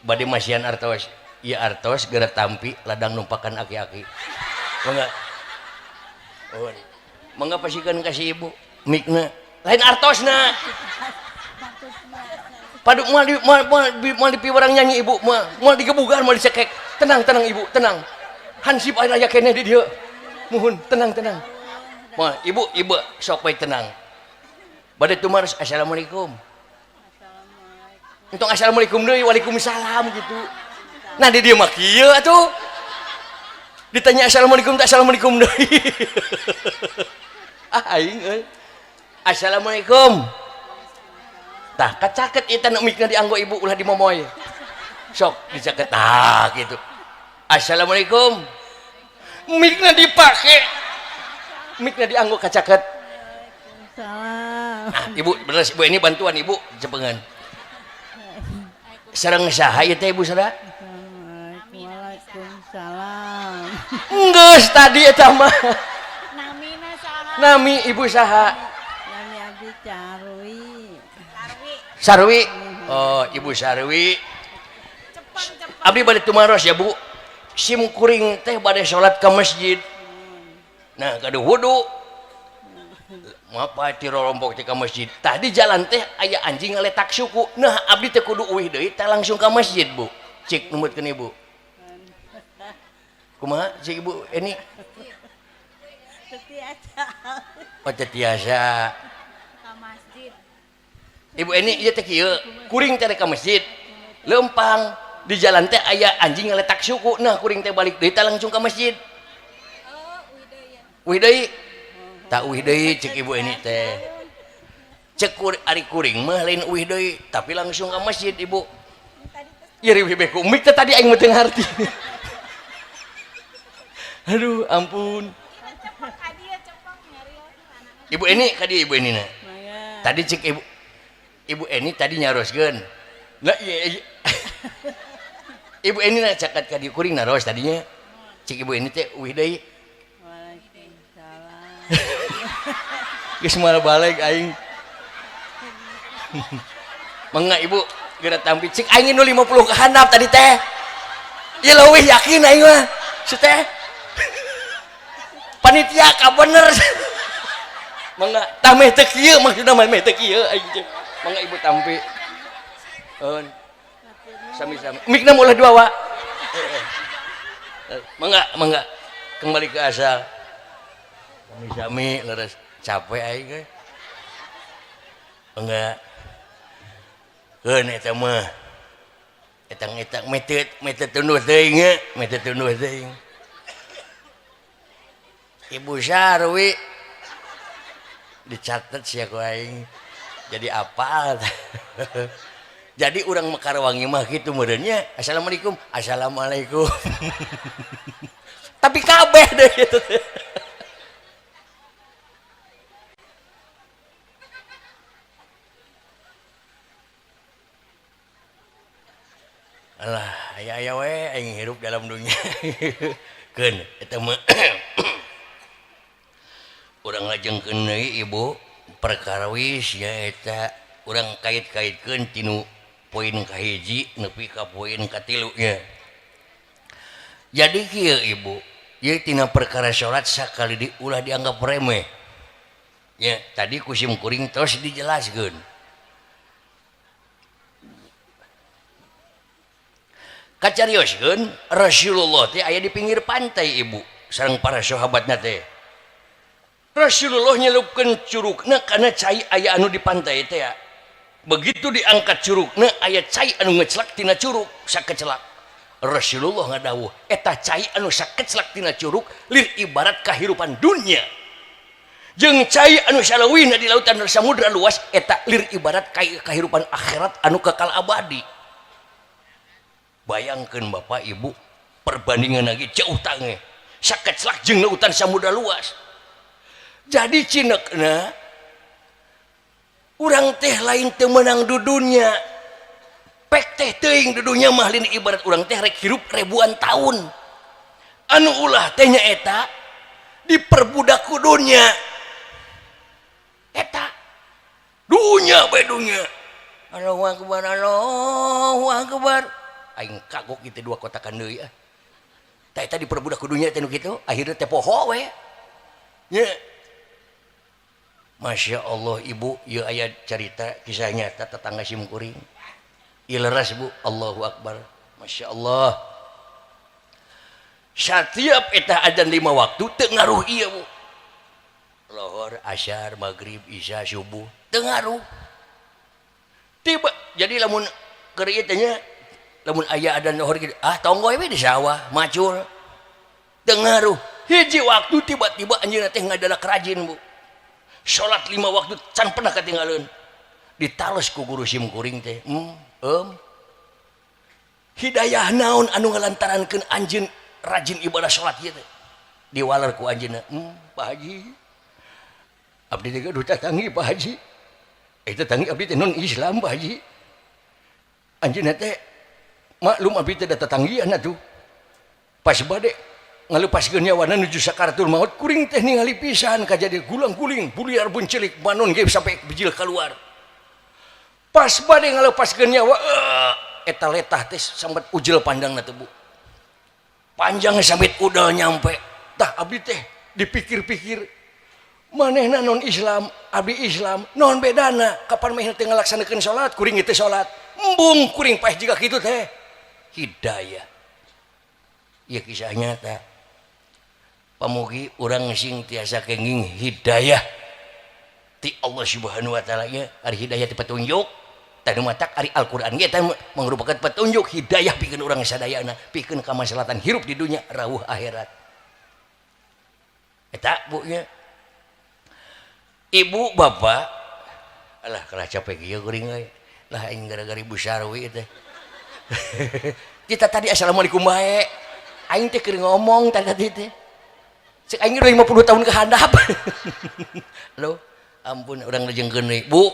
bade masihan artos Ieu artos geura tampi ladang numpakan aki-aki. Mangga. Nuhun. Mangga pasikeun ka si ibu mikna. Lain artosna. Padu moal di moal moal dipiwarang nyanyi ibu, moal moal digebugan, moal dicekek. Tenang tenang ibu, tenang. Hansip aya keneh di dieu. Muhun, tenang tenang. Moal ibu, ibu sok bae tenang. Bade tumaros assalamualaikum. Entong assalamualaikum deui, waalaikumsalam gitu. Nah di dieu mah kieu atuh. Ditanya assalamualaikum tak assalamualaikum deui. Ah aing euy. Assalamualaikum. Tah kacaket ieu teh mikna dianggo ibu ulah dimomoy. Sok dicaket tah gitu. Assalamualaikum. Mikna dipake. Mikna dianggo kacaket. Salam. Nah, ibu bener ibu ini bantuan ibu cepengan. Sareng saha ieu teh ibu sada? Waalaikumsalam. Enggeus tadi eta mah. Namina saha? Nami ibu saha? Nami abdi Carwi. Sarwi. Oh, ibu Sarwi. Abdi bade tumaros ya, Bu. Sim kuring teh bade salat ka masjid. Nah, gaduh wudu. Mapa ti rorompok teh ka masjid. Tadi jalan teh aya anjing ngaletak suku. Nah, abdi teh kudu uih deui teh langsung ka masjid, Bu. Cik numutkeun ibu. Kumaha cik ibu ini? Tetiasa. Oh, teu tiasa. Ka masjid. Ibu ini ieu teh kieu, kuring teh ka masjid. Leumpang di jalan teh aya anjing ngaletak suku. Nah, kuring teh balik deui teh langsung ka masjid. Oh, uih deui ya. Uih deui. Tak uih deui cek ibu ini teh. Cek ari kuring mah lain uih deui, tapi langsung ka masjid ibu. Ieu riweuh be ku mik teh tadi aing mah teu ngarti. Aduh, ampun. Cepeng ka dieu cepeng nyarios anakna. Ibu ini ka dieu ibu ini na. Mangga. Tadi cek ibu Ibu Eni tadi nyaroskeun. Nah, iya, iya. Ibu Eni na cakat ka dieu kuring naros tadinya. Cek ibu Eni teh uih deui. Waalaikumsalam. Geus moal balik aing. Mangga ibu geura tampi cek aing nu 50 ka handap tadi teh. Ieu leuwih yakin aing mah. Si teh. Panitia ka bener. Mangga tah meh teu kieu maksudna mah meh teu kieu aing teh. Mangga ibu tampi. Eun. Sami-sami. Mikna ulah dua wa. Mangga, mangga. Kembali ke asal. Sami-sami leres capek aing euy. Mangga. Keun eta mah. Etang-etang meh teu tunduh teuing nya, meh teu tunduh teuing. Ibu Sarwi dicatat sia ku aing. Jadi apa? Jadi urang Mekarwangi mah kitu meureun nya. Assalamualaikum. Assalamualaikum. Tapi kabeh deh gitu teh. Alah, aya-aya we aing hirup dalam dunia. Keun eta mah. Urang lajengkeun deui ibu perkawis nyaeta urang kait-kaitkeun tinu poin kahiji nepi ka poin katilu nya. Jadi kieu ibu, ieu tina perkara salat sakali diulah dianggap remeh. Nya, tadi ku sim kuring tos dijelaskeun. Kacarioskeun Rasulullah teh aya di pinggir pantai ibu sareng para sahabatna teh. Rasulullah nyelupkeun curugna kana cai aya anu di pantai teh ya. Begitu diangkat curugna aya cai anu ngecelak tina curug sakecelak. Rasulullah ngadawuh eta cai anu sakecelak tina curug lir ibarat kahirupan dunia. Jeung cai anu saleuwihna di lautan samudra luas eta lir ibarat kahirupan akhirat anu kekal abadi. Bayangkeun Bapak Ibu perbandingan lagi jauh tange. Sakecelak jeung lautan samudra luas. Jadi cinekna urang teh lain teu meunang dudunya. Pek teh teuing dudunya mah lain ibarat urang teh rek hirup ribuan tahun. Anu ulah teh nyaeta diperbudak ku dunya. Eta dunya bae dunya. Allahu akbar, Allahu akbar. Aing kagok gitu dua kotakan deui ah. Tah eta diperbudak ku dunya teh nu kitu, akhirna teh poho we. Nya. Masya Allah ibu, ieu aya carita kisah nyata tetangga sim kuring. Ieu leres bu, Allahu Akbar. Masya Allah. Setiap eta adzan 5 waktu teu ngaruh ieu bu. Lohor, asyar, maghrib, isya, subuh teu ngaruh. Tiba jadi lamun keur ieu teh nya, lamun aya adzan lohor gitu, ah tonggoy we di sawah, macul. Teu ngaruh. Hiji waktu tiba-tiba anjeunna teh ngadadak rajin bu. Salat 5 waktu can pernah ketinggalan. Ditales ku guru sim kuring teh. Hidayah naon anu ngalantarankeun anjeun rajin ibadah salat ieu teh. Diwaler ku anjeunna, Pak Haji. Abdi teh gaduh tatangi Pak Haji. Eta tangi abdi teh non Islam Pak Haji. Anjeunna teh maklum abdi teh da tatanggian atuh. Pas bade ngalepaskeun nyawana nuju sakaratul maut kuring teh ningali pisan kajadian gulang-guling buliar buncelik manon ge sampai bijil keluar. Pas bade ngalepaskeun nyawa eta letah teh sambat ujel pandangna teh bu. Panjang sampai udal nyampe. Tah abdi teh dipikir-pikir manehna non Islam, abdi Islam, non bedana kapan manehna teh ngalaksanakeun salat kuring teh salat. Embung kuring paeh jiga kitu teh. Hidayah. Ieu kisah nyata. Pamugi urang sing tiasa kenging hidayah ti Allah Subhanahu wa taala nya, ari hidayah ti petunjuk. Tah nu matak ari Al-Qur'an ge teh mangrupakeun petunjuk hidayah pikeun urang sadayana, pikeun kamaslahatan hirup di dunya rawuh akhirat. Eta bu nya. Ibu bapak alah kalah capek ieu kuring euy. Lah aing gara-gara Ibu Sarwi teh. Kita tadi assalamualaikum bae. Aing teh keur ngomong tadi teh. Cek aing udah 50 tahun ke handap. Loh, ampun urang lejengkeun deui. Bu,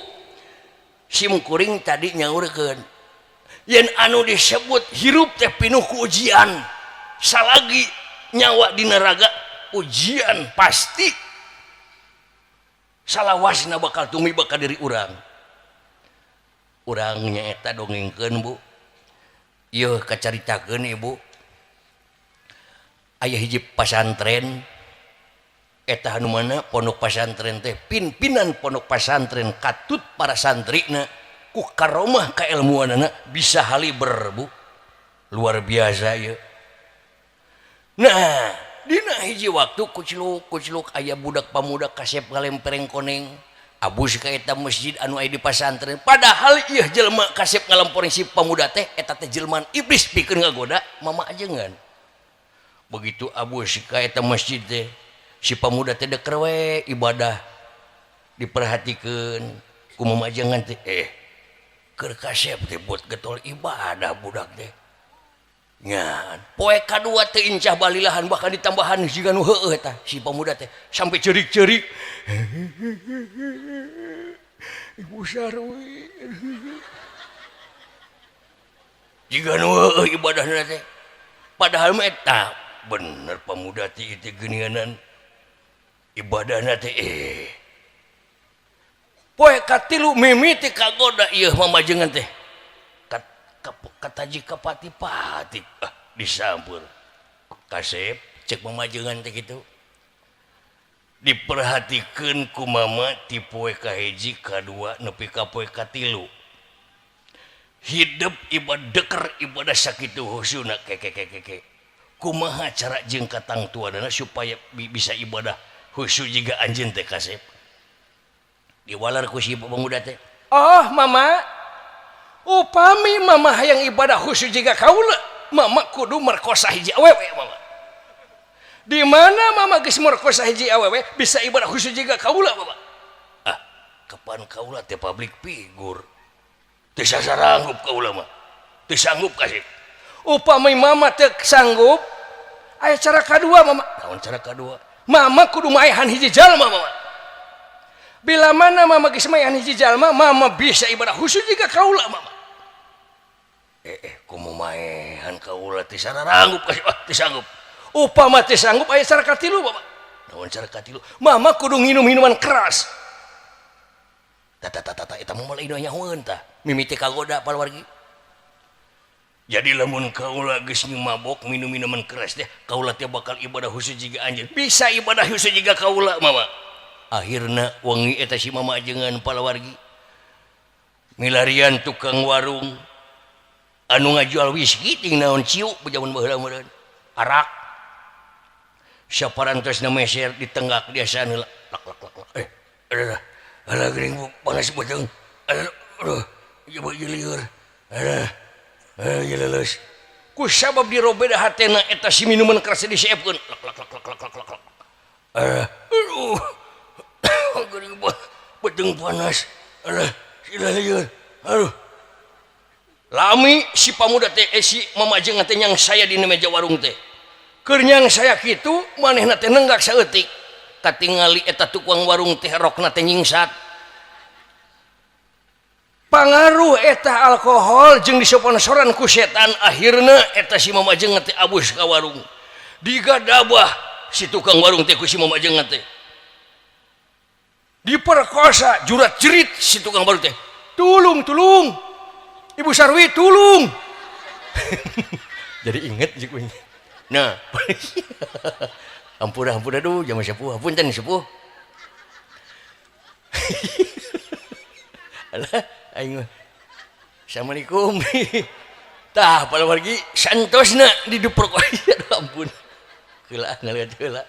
sim kuring tadi nyaurkeun. Yen anu disebut hirup teh pinuh ku ujian. Salagi nyawa dina raga ujian pasti. Salawasna bakal tumiba ka diri urang. Urang nyaeta dongengkeun bu. Ieu kacaritakeun ibu. Aya hiji pasantren eta anu mana pondok pasantren teh pimpinan pondok pasantren katut para santrina ku karomah kailmuanana bisa haliber bu. Luar biasa ieu. Nah, dina hiji waktu kucluk-kucluk aya budak pamuda kasep ngalempereng koneng abus ka eta masjid anu aya di pasantren. Padahal ieu jelema kasep ngalemporeng si pamuda teh eta teh jelmaan iblis pikeun ngagoda mama ajengan. Begitu abus ka eta masjid teh si pamuda teh deker we ibadah diperhatikeun ku mama ajengan teh keur kasep teh buat getol ibadah budak teh. Nyan, poe kadua teh incah balilahan bahkan ditambahan siga nu heueuh eta si pamuda teh sampai ceurik-ceurik. Ibu Sarwi. Jiga nu heueuh ibadahna teh. Padahal mah eta bener pamuda teh ieu geuninganan ibadahna teh Poe katilu mimiti kagoda ieu mamajengan teh. Kataji kapati-pati ah disampur. Kasep cek mamajengan teh kitu. Diperhatikeun ku mama ti poe kahiji kadua nepi ka poe katilu. Hidup ibadah deker ibadah sakitu husuna kekekekeke. Kumaha cara jeung katangtuanana supaya bisa ibadah khusyuk jiga anjeun teh kasep. Diwalar ku si pemuda teh. Oh mama, upami mama hayang ibadah khusyuk jiga kaula, mama kudu merkosa hiji awewe mama. Di mana mama geus merkosa hiji awewe bisa ibadah khusyuk jiga kaula mama. Ah, kapan kaula teh public figure. Teu sasaranggup kaula mah. Teu sanggup kasih. Upami mama teu sanggup, aya cara kadua mama. Naon cara kadua? Mama kudu maehan hiji jalma mama. Bila mana mama geus maehan hiji jalma, mama bisa ibadah khusyuk jiga kaula mama. Kumaha maehan kaula teh sararanggup kasih, ah, teu sanggup. Upama teu sanggup aya cara katilu mama. Naon cara katilu? Mama kudu nginum minuman keras. Tata tata tata eta mah lain nyahoeun tah. Mimiti kagoda pawargi. Jadi lamun kaula geus mabok minum minuman keras teh kaula teh bakal ibadah khusus jiga anjeun. Bisa ibadah khusus jiga kaula mama. Akhirna wengi eta si mama ajengan palawargi. Milarian tukang warung anu ngajual whisky ting naon ciu jaman baheula meureun. Arak. Saparantosna meser ditenggak biasa heula. Lak lak lak lak. Alah alah geuning panas beuteung. Aduh, ieu lieur. Alah. Lulus. Ku sabab dirobeda hatena eta si minuman keras disiapkeun. Lak lak lak lak lak lak lak. Aduh. Geuning beuteung panas. Alah, sila lieur. Aduh. Lami si pamuda teh si mamajengan teh nyang saya di meja warung teh. Keur nyang saya kitu manehna teh nenggak saeutik. Katingali eta tukang warung teh rokna teh nyingsat. Pangaruh eta alkohol jeung disponsoran ku setan akhirna eta si mamajengan teh abus ka warung. Digadabah si tukang warung teh ku si mamajengan teh. Diperkosa jurat jerit si tukang warung teh. Tulung tulung. Ibu Sarwi tulung. Jadi inget jeung kuing. Nah, ampura ampura aduh jaman sepuh punten sepuh. Alah aing mah. Assalamualaikum. Tah palawargi santosna diduprok. Aduh ampun. Heula ngaliat heula.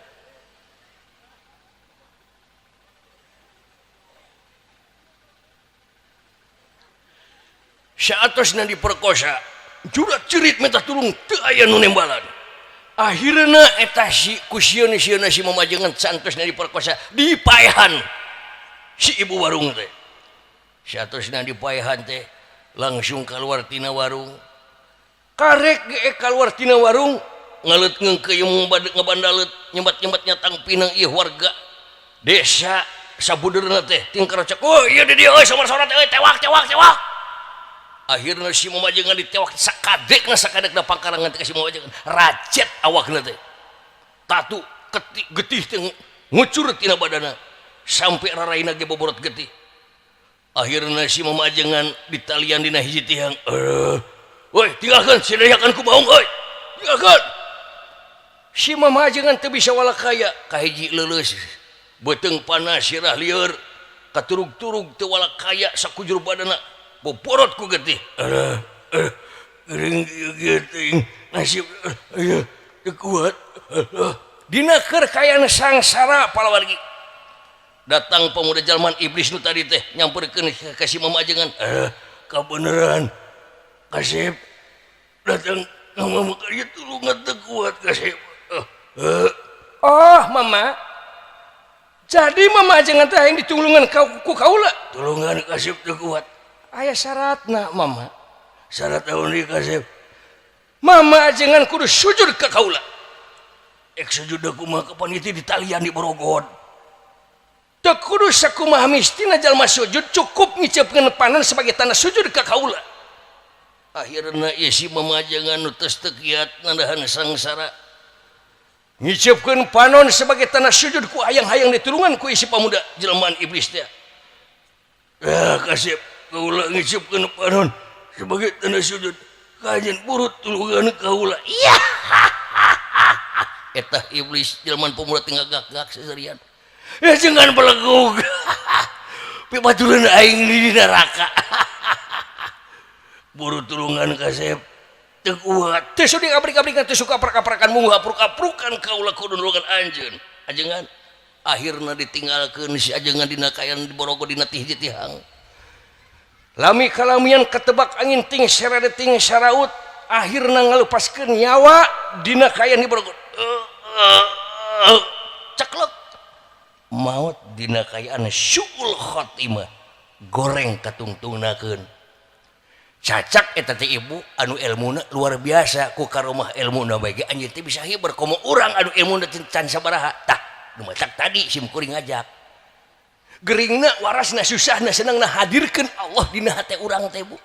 Saatosna diperkosa, jurat cerit minta tulung teu aya nu nembalan. Akhirna eta si ku sieun-sieunna si mamajengan santosna diperkosa, dipaehan si ibu warung teh. Saatosna dipaehan teh langsung keluar tina warung. Karek ge keluar tina warung ngaleut ngeungkeuyung ngabandalet nyebat-nyebat nyatang pinang ieu warga desa sabudeurna teh tingkar cek. Oh ieu di dieu euy samar-sorat euy tewak tewak tewak. Akhirna si mamajengan ditewak sakadekna sakadekna pangkarangan teh si mamajengan racet awakna teh. Tatu getih teh ngucur tina badana sampai raraina ge boborot getih. Akhirna si mamajengan ditalian dina hiji tiang. Woi tinggalkeun si dayakan ku baung euy. Tinggalkeun. Si mamajengan teu bisa walakaya kahiji leuleus. Beuteung panas sirah lieur katurug-turug teu walakaya sakujur badana. Boborot ku getih. Aduh, geuring getih nasib ieu teu kuat. Dina keur kaayaan sangsara palawargi. Datang pemuda jalman iblis nu tadi teh nyamperkeun ka si mamajengan. Kabeneran kasep datang ka mama ka ieu tulungan teu kuat kasep. Oh mama. Jadi mamajengan teh hayang ditulungan ku kaula. Tulungan kasep teu kuat. Aya syaratna mama. Syarat naon deui kasep? Mama ajengan kudu sujud ka kaula. Ek sujud kumaha kapan itu ditalian di borogod. Teu kudu sakumaha mistina jalma sujud cukup ngiceupkeun panon sebagai tanda sujud ka kaula. Akhirna ieu si mama ajengan nu tos teu kiat ngandahan sangsara. Ngiceupkeun panon sebagai tanda sujud ku hayang-hayang ditulungan ku isi pamuda jelmaan iblis teh. Kasep kaula ngiceupkeun panon sebagai tanda sujud kajen burut tulungan kaula. Iya. Eta iblis jelmaan pemuda teh ngagak-gak seserian. Ya jangan belegug. Pipatureun aing di neraka. Burut tulungan kasep teu kuat. Teu sudi ngabrik-abrikan teu suka aprak-aprakan mung apruk-aprukan kaula kudu nulungan anjeun. Ajengan akhirna ditinggalkeun si ajengan dina kayan di borogo dina tih tihang. Lami kalamian ketebak angin ting serade ting saraut akhirna ngalupaskeun nyawa dina kayan di borogo. Ceklek maut dina kayaan syuul khotimah goreng katungtungnakeun. Cacak eta teh ibu anu elmuna luar biasa ku karomah elmuna bae ge anjeun teh bisa hiber komo urang anu elmuna can sabaraha. Tah nu matak tadi sim kuring ngajak. Geringna warasna susahna senangna hadirkeun Allah dina hate urang teh bu.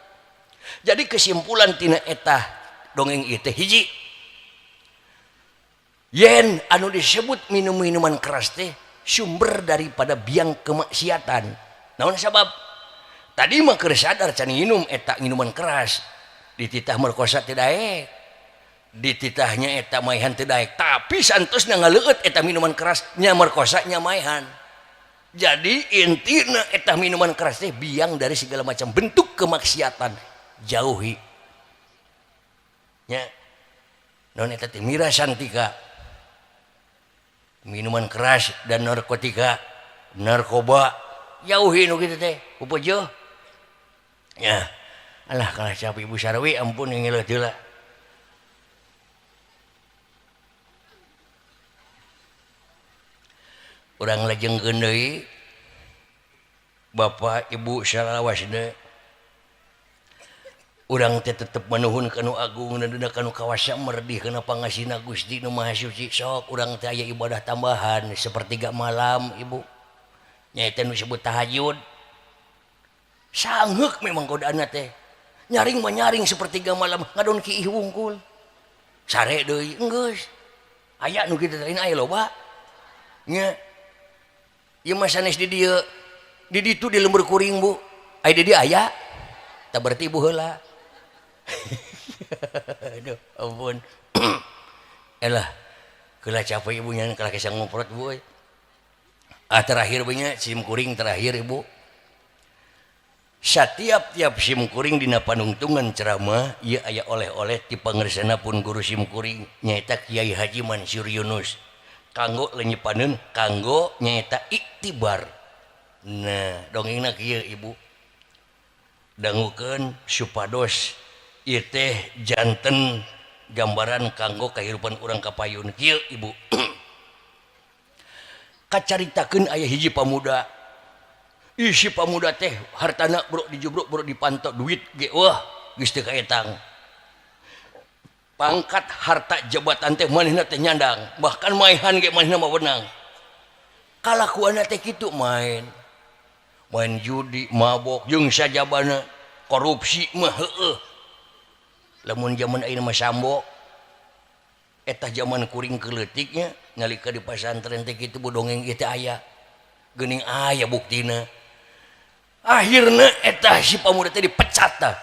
Jadi kesimpulan tina eta dongeng ieu teh hiji. Yen anu disebut minum-minuman keras teh sumber daripada biang kemaksiatan. Naon sabab? Tadi mah keur sadar can nginum eta minuman keras. Dititah merkosa teu daek, dititahnya eta maehan teu daek, tapi santosna ngaleueut eta minuman keras nya merkosa nya maehan. Jadi intina eta minuman keras teh biang dari segala macam bentuk kemaksiatan, jauhi nya. Non eta teh mirasantika, minuman keras dan narkotika, narkoba, jauhi nu kitu teh upeujuh nya. Alah kalah capek Ibu Sarwi, ampun ngeuleuh heula. Urang lajengkeun deui Bapak Ibu salawasna, urang teh tetep manuhun ka nu agung dan ka nu kawasa merdih kana pangasina Gusti nu Maha Suci. Sok urang teh aya ibadah tambahan sepertiga malam Ibu, nyaeta nu disebut tahajud. Sanggeuk memang godaanna teh, nyaring mah nyaring sepertiga malam ngadon kiih wungkul sare deui enggeus. Aya nu kitu teh aya loba nya. Ieu mah sanes di dieu, di ditu di lembur kuring Bu, aya di dieu aya tah berarti ibu heula. Aduh ampun. Elah keula capek ibu nya kalah kesang ngoprot Bu euy. Ah terakhir nya sim kuring terakhir Ibu. Satiap tiap sim kuring dina panungtungan ceramah ieu aya oleh-oleh ti pangersana pun guru sim kuring nyaeta Kiai Haji Mansur Yunus. Kanggo lenyepaneun kanggo nyaeta iktibar. Nah dongengna kieu Ibu, dangukeun supados ieu teh janten gambaran kanggo kahirupan urang kapayun kieu Ibu. Kacaritakeun aya hiji pamuda. Ih si pamuda teh hartana bro dijubruk bro dipantok duit ge wah geus teu kaetang. Pangkat harta jabatan teh manehna teh nyandang, bahkan maehan ge manehna mah wenang. Kalakuanna teh kitu main. Main judi, mabok jeung sajabana, korupsi mah heueuh. Lamun jaman ayeuna mah sambo. Eta jaman kuring keleutiknya nalika di pasantren teh kitu bu dongeng ieu teh aya. Geuning aya buktina. Akhirna eta si pamuda teh dipecat tah.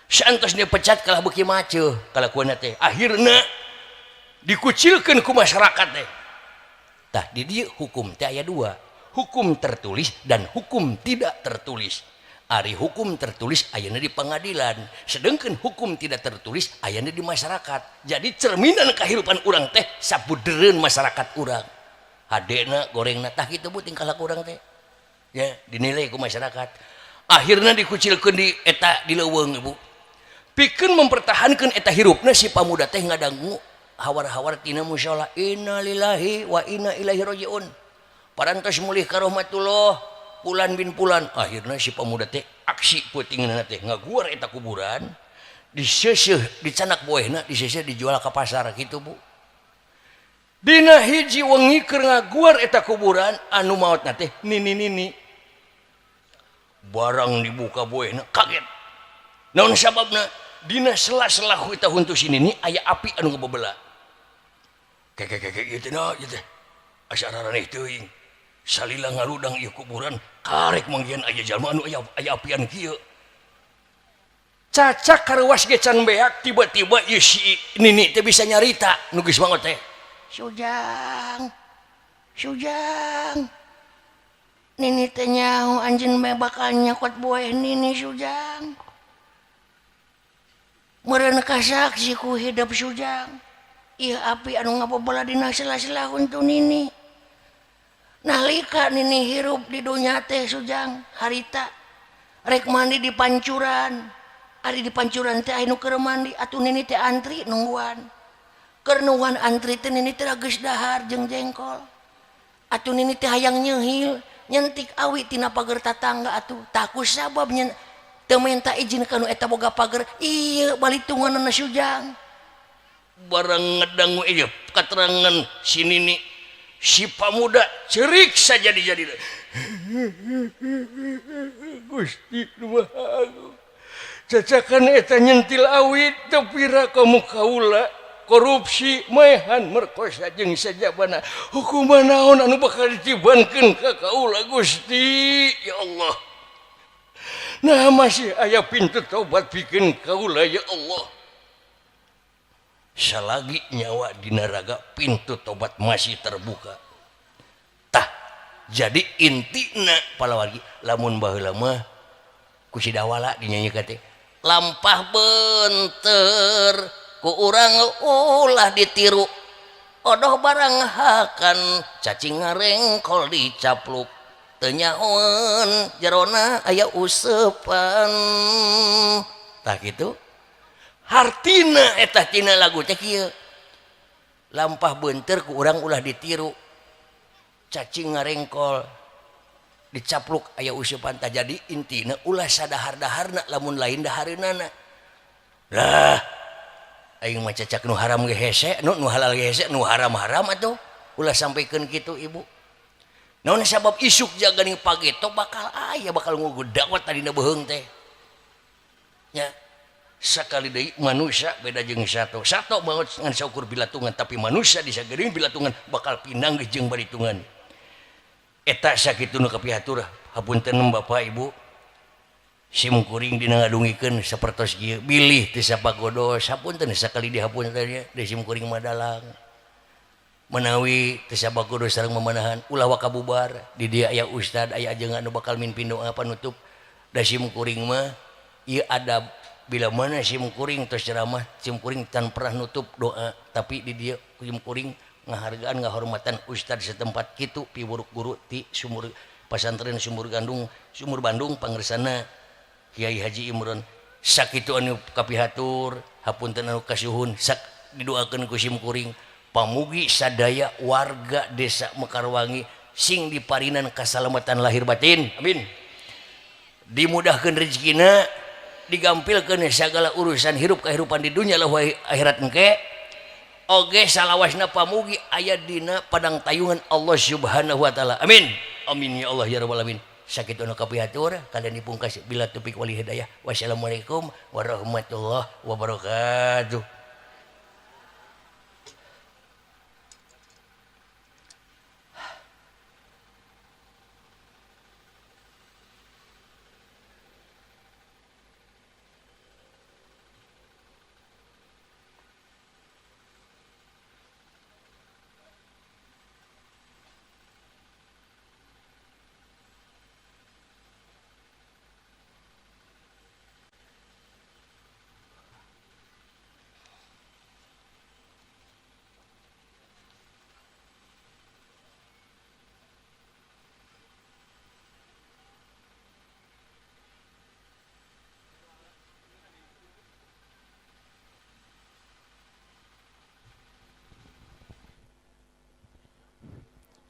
Saentos dipecat kalah beuki maceuh kalakuanna teh. Akhirna dikucilkeun ku masyarakat teh. Tah di dieu hukum teh aya dua, hukum tertulis dan hukum tidak tertulis. Ari hukum tertulis ayana di pengadilan, sedangkan hukum tidak tertulis ayana di masyarakat. Jadi cerminan kehidupan urang teh sabudereun masyarakat urang. Hadena gorengna tah kitu Bu tingkah laku urang teh. Ya, dinilai ku masyarakat. Akhirna dikucilkeun di eta di leuweung Ibu. Pikeun mempertahankan eta hirupna si pamuda teh ngadangu hawar-hawar tina musala, innalillahi wa inna ilaihi rajiun. Parantos mulih ka rahmatullah pulan bin pulan. Akhirna si pamuda teh aksi peutingna teh ngaguar eta kuburan, diseuseuh dicanak boehna, diseuseuh dijual ka pasar kitu Bu. Dina hiji wengi keur ngaguar eta kuburan anu maotna teh nini-nini. Barang dibuka boehna kaget. Naon sababna? Dina sela-sela eta huntu si nini aya api anu ngebebela. Keke-keke ieu teh na ieu teh. Asa raraneh teuing. Salila ngaludang ieu kuburan karek manggihan aya jalma anu aya apian kieu. Cacak karuas ge can beak tiba-tiba ieu si nini teh bisa nyarita nu geus maot teh. Sujang, Sujang, nini teh nyaho anjeun mah bakal nyokot boeh nini Sujang. Meureun kasaksi ku hidup Sujang. Ieu api anu ngabebela dina sela-sela huntu nini. Nalika nini hirup di dunya teh Sujang harita rek mandi di pancuran. Ari di pancuran teh aya nu keur mandi atuh nini teh antri nungguan. Keur nungguan antri teh nini teh geus dahar jeung jengkol. Atuh nini teh hayang nyeuhil nyentik awi tina pager tatangga atuh. Tah ku sabab nyen teu minta izin ka nu eta boga pager, ieu balitunganna Sujang. Barang ngedangu ieu katerangan si nini, si pamuda cerik saja dijadi. Gusti nu Maha Agung. Cacakan eta nyentil awi teu pira kamu kaula korupsi maehan merkosa jeung sajabana hukuman naon anu bakal ditibankeun ka kaula Gusti ya Allah. Nah masih aya pintu taubat pikeun kaula ya Allah. Salagi nyawa dina raga pintu tobat masih terbuka. Tah jadi intina palawargi lamun baheula mah ku si Dawala dinyanyikan teh lampah benter ku urang ulah ditiru odoh barang hakan cacing ngarengkol dicapluk teu nyahoeun jerona aya useupan. Tah kitu hartina eta tina lagu teh kieu lampah beunteur ku urang ulah ditiru cacing ngarengkol dicapluk aya useupan. Tah jadi intina ulah sadahar-daharna lamun lain dahareunana. Lah aing mah cacak nu haram ge hese nu halal ge hese nu haram-haram atuh ulah sampikeun kitu ibu. Naon sabab isuk jaganing pageto bakal aya bakal ngugudakwat tadina beuheung teh nya. Sakali deui manusia beda jeung sato. Sato maot ngan saukur bilatungan tapi manusia disageureun bilatungan bakal pinanggih jeung baritungan. Eta sakitu nu kapihatur hapunten Bapak Ibu. Sim kuring dina ngadungikeun sapertos kieu bilih teu sapagodos hapunten sakali dihapunten nya deui sim kuring madalang. Menawi teu sapagodos sareng mamanahan ulah wakabubar di dieu aya ustad aya ajengan nu bakal mimpin doa panutup. Da sim kuring mah ieu adab bila mana sim kuring tos ceramah sim kuring tan pernah nutup doa tapi di dieu sim kuring ngahargaan ngahormatan ustad setempat kitu piwuruk guru ti sumur pasantren Sumur Gandung Sumur Bandung pangersana Kiai Haji Imron. Sakitu anu kapihatur hapunten anu kasuhun sak didoakeun ku sim kuring pamugi sadaya warga desa Mekarwangi sing diparinan kasalamatan lahir batin amin, dimudahkeun rezekina, digampilkeun sagala urusan hirup kehidupan di dunia lah akhirat engke. Oge salawasna pamugi aya dina padang tayungan Allah Subhanahu wa taala amin amin ya Allah ya rabbal alamin. Sakitu anu kapihatur kalian dipungkas bila taufik wal hidayah. Wassalamualaikum warahmatullahi wabarakatuh.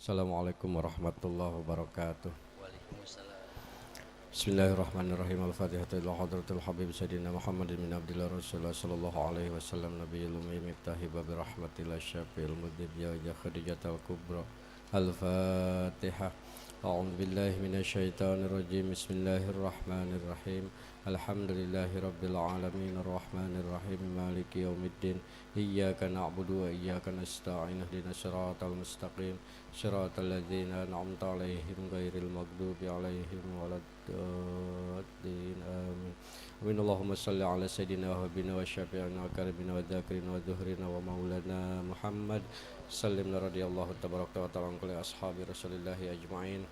Assalamualaikum warahmatullahi wabarakatuh. Waalaikumsalam. Bismillahirrahmanirrahim. Al-Fatihah ila hadratil Habib Sayyidina Muhammad bin Abdillah Rasulullah sallallahu alaihi wasallam nabiyil ummi miftahi babi rahmatillah syafi'il mudhib ya Khadijatul Kubra. Al-Fatihah. A'udzu billahi minasyaitonir rajim. Bismillahirrahmanirrahim. Alhamdulillahi rabbil alamin arrahmanir rahim maliki yaumiddin. Iyyaka na'budu wa iyyaka nasta'in ihdinas siratal mustaqim siratal ladzina an'amta 'alaihim ghairil maghdubi 'alaihim waladdallin. Amin. Amin. Allahumma shalli ala sayyidina wa habibina wa syafi'ina wa karibina wa dzakrina wa dhuhrina wa maulana Muhammad sallim radhiyallahu tabaraka wa ta'ala an kulli ashabi rasulillahi ajma'in.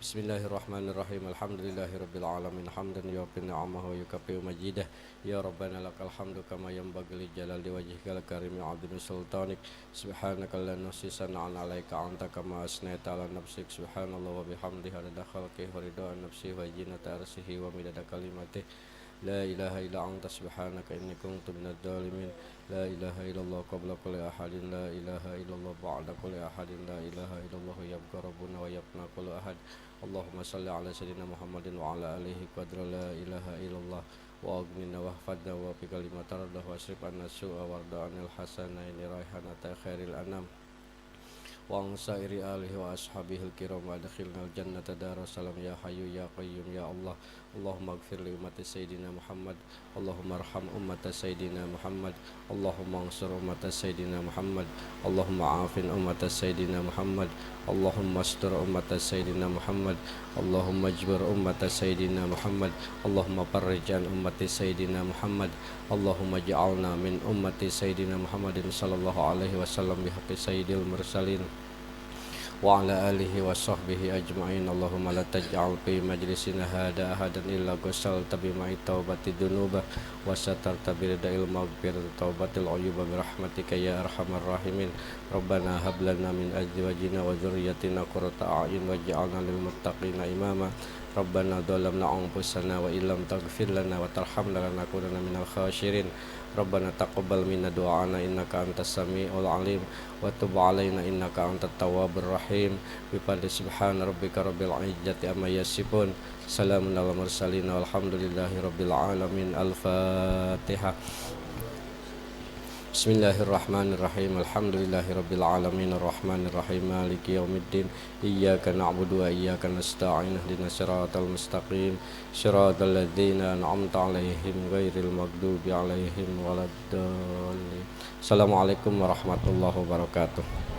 Bismillahirrahmanirrahim. Alhamdulillahirabbil alamin hamdan yuwaffi ni'amahu wa yukaffi majidah. Ya Rabbana lakal hamdu kama yanbaghi li jalali wajhikal karim wa 'azimi sultanik. Subhanaka la nuhsi sana'an 'alaika anta kama asnaita 'ala nafsik. Subhanallah wa bihamdihi adada khalqihi wa ridha nafsihi wa zinata arsyihi wa midada kalimatihi. La ilaha illa anta subhanaka inni kuntu minadh dhalimin. La ilaha illallah qabla kulli ahadin, la ilaha illallah ba'da kulli ahadin, la ilaha illallah yabqa rabbuna wa yabna kullu ahad. Allahumma salli ala sayyidina Muhammadin wa ala alihi qadra la ilaha illallah wa aghnina wa hfadna wa bi kalimatar wa asrif anna su'a warda anil hasanaini raihanata khairil anam wa ansairi alihi wa ashabihil kiram wa adkhilnal jannata darussalam ya hayyu ya qayyum ya Allah. Allahumma ighfir li ummati sayyidina Muhammad. Allahumma arham ummata sayyidina Muhammad. Allahumma ansur ummata sayyidina Muhammad. Allahumma afin ummata sayyidina Muhammad. Allahumma astur ummata sayyidina Muhammad. Allahumma ajbir ummata sayyidina Muhammad. Allahumma farrij an ummati sayyidina Muhammad. Allahumma ij'alna min ummati sayyidina Muhammadin sallallahu alaihi wasallam bihaqqi sayyidil mursalin wa ala alihi wa sahbihi ajma'in. Allahumma la taj'al fi majlisina hada ahadan illa ghasalta bima'i taubati dunuba wa satarta bi rida'il maghfirati taubatil uyuba bi rahmatika ya arhamar rahimin. Rabbana hab lana min azwajina wa dzurriyyatina qurrata a'yun waj'alna lil muttaqina imama. Rabbana dhalamna anfusana wa illam taghfir lana wa tarhamna lanakunanna minal khashirin. Rabbana taqabbal minna du'ana innaka antas samiul alim wa tub alaina innaka antat tawwabur rahim. Bi fadli subhana rabbika rabbil izzati amma yasifun. Salamun alal mursalin walhamdulillahi rabbil alamin. Al-Fatihah. Bismillahirrahmanirrahim. Alhamdulillahi rabbil alamin arrahmanir rahim maliki yaumiddin. Iyyaka na'budu wa iyyaka nasta'in ihdinas siratal mustaqim siratal ladzina an'amta 'alaihim ghairil maghdubi 'alaihim waladdallin. Assalamualaikum warahmatullahi wabarakatuh.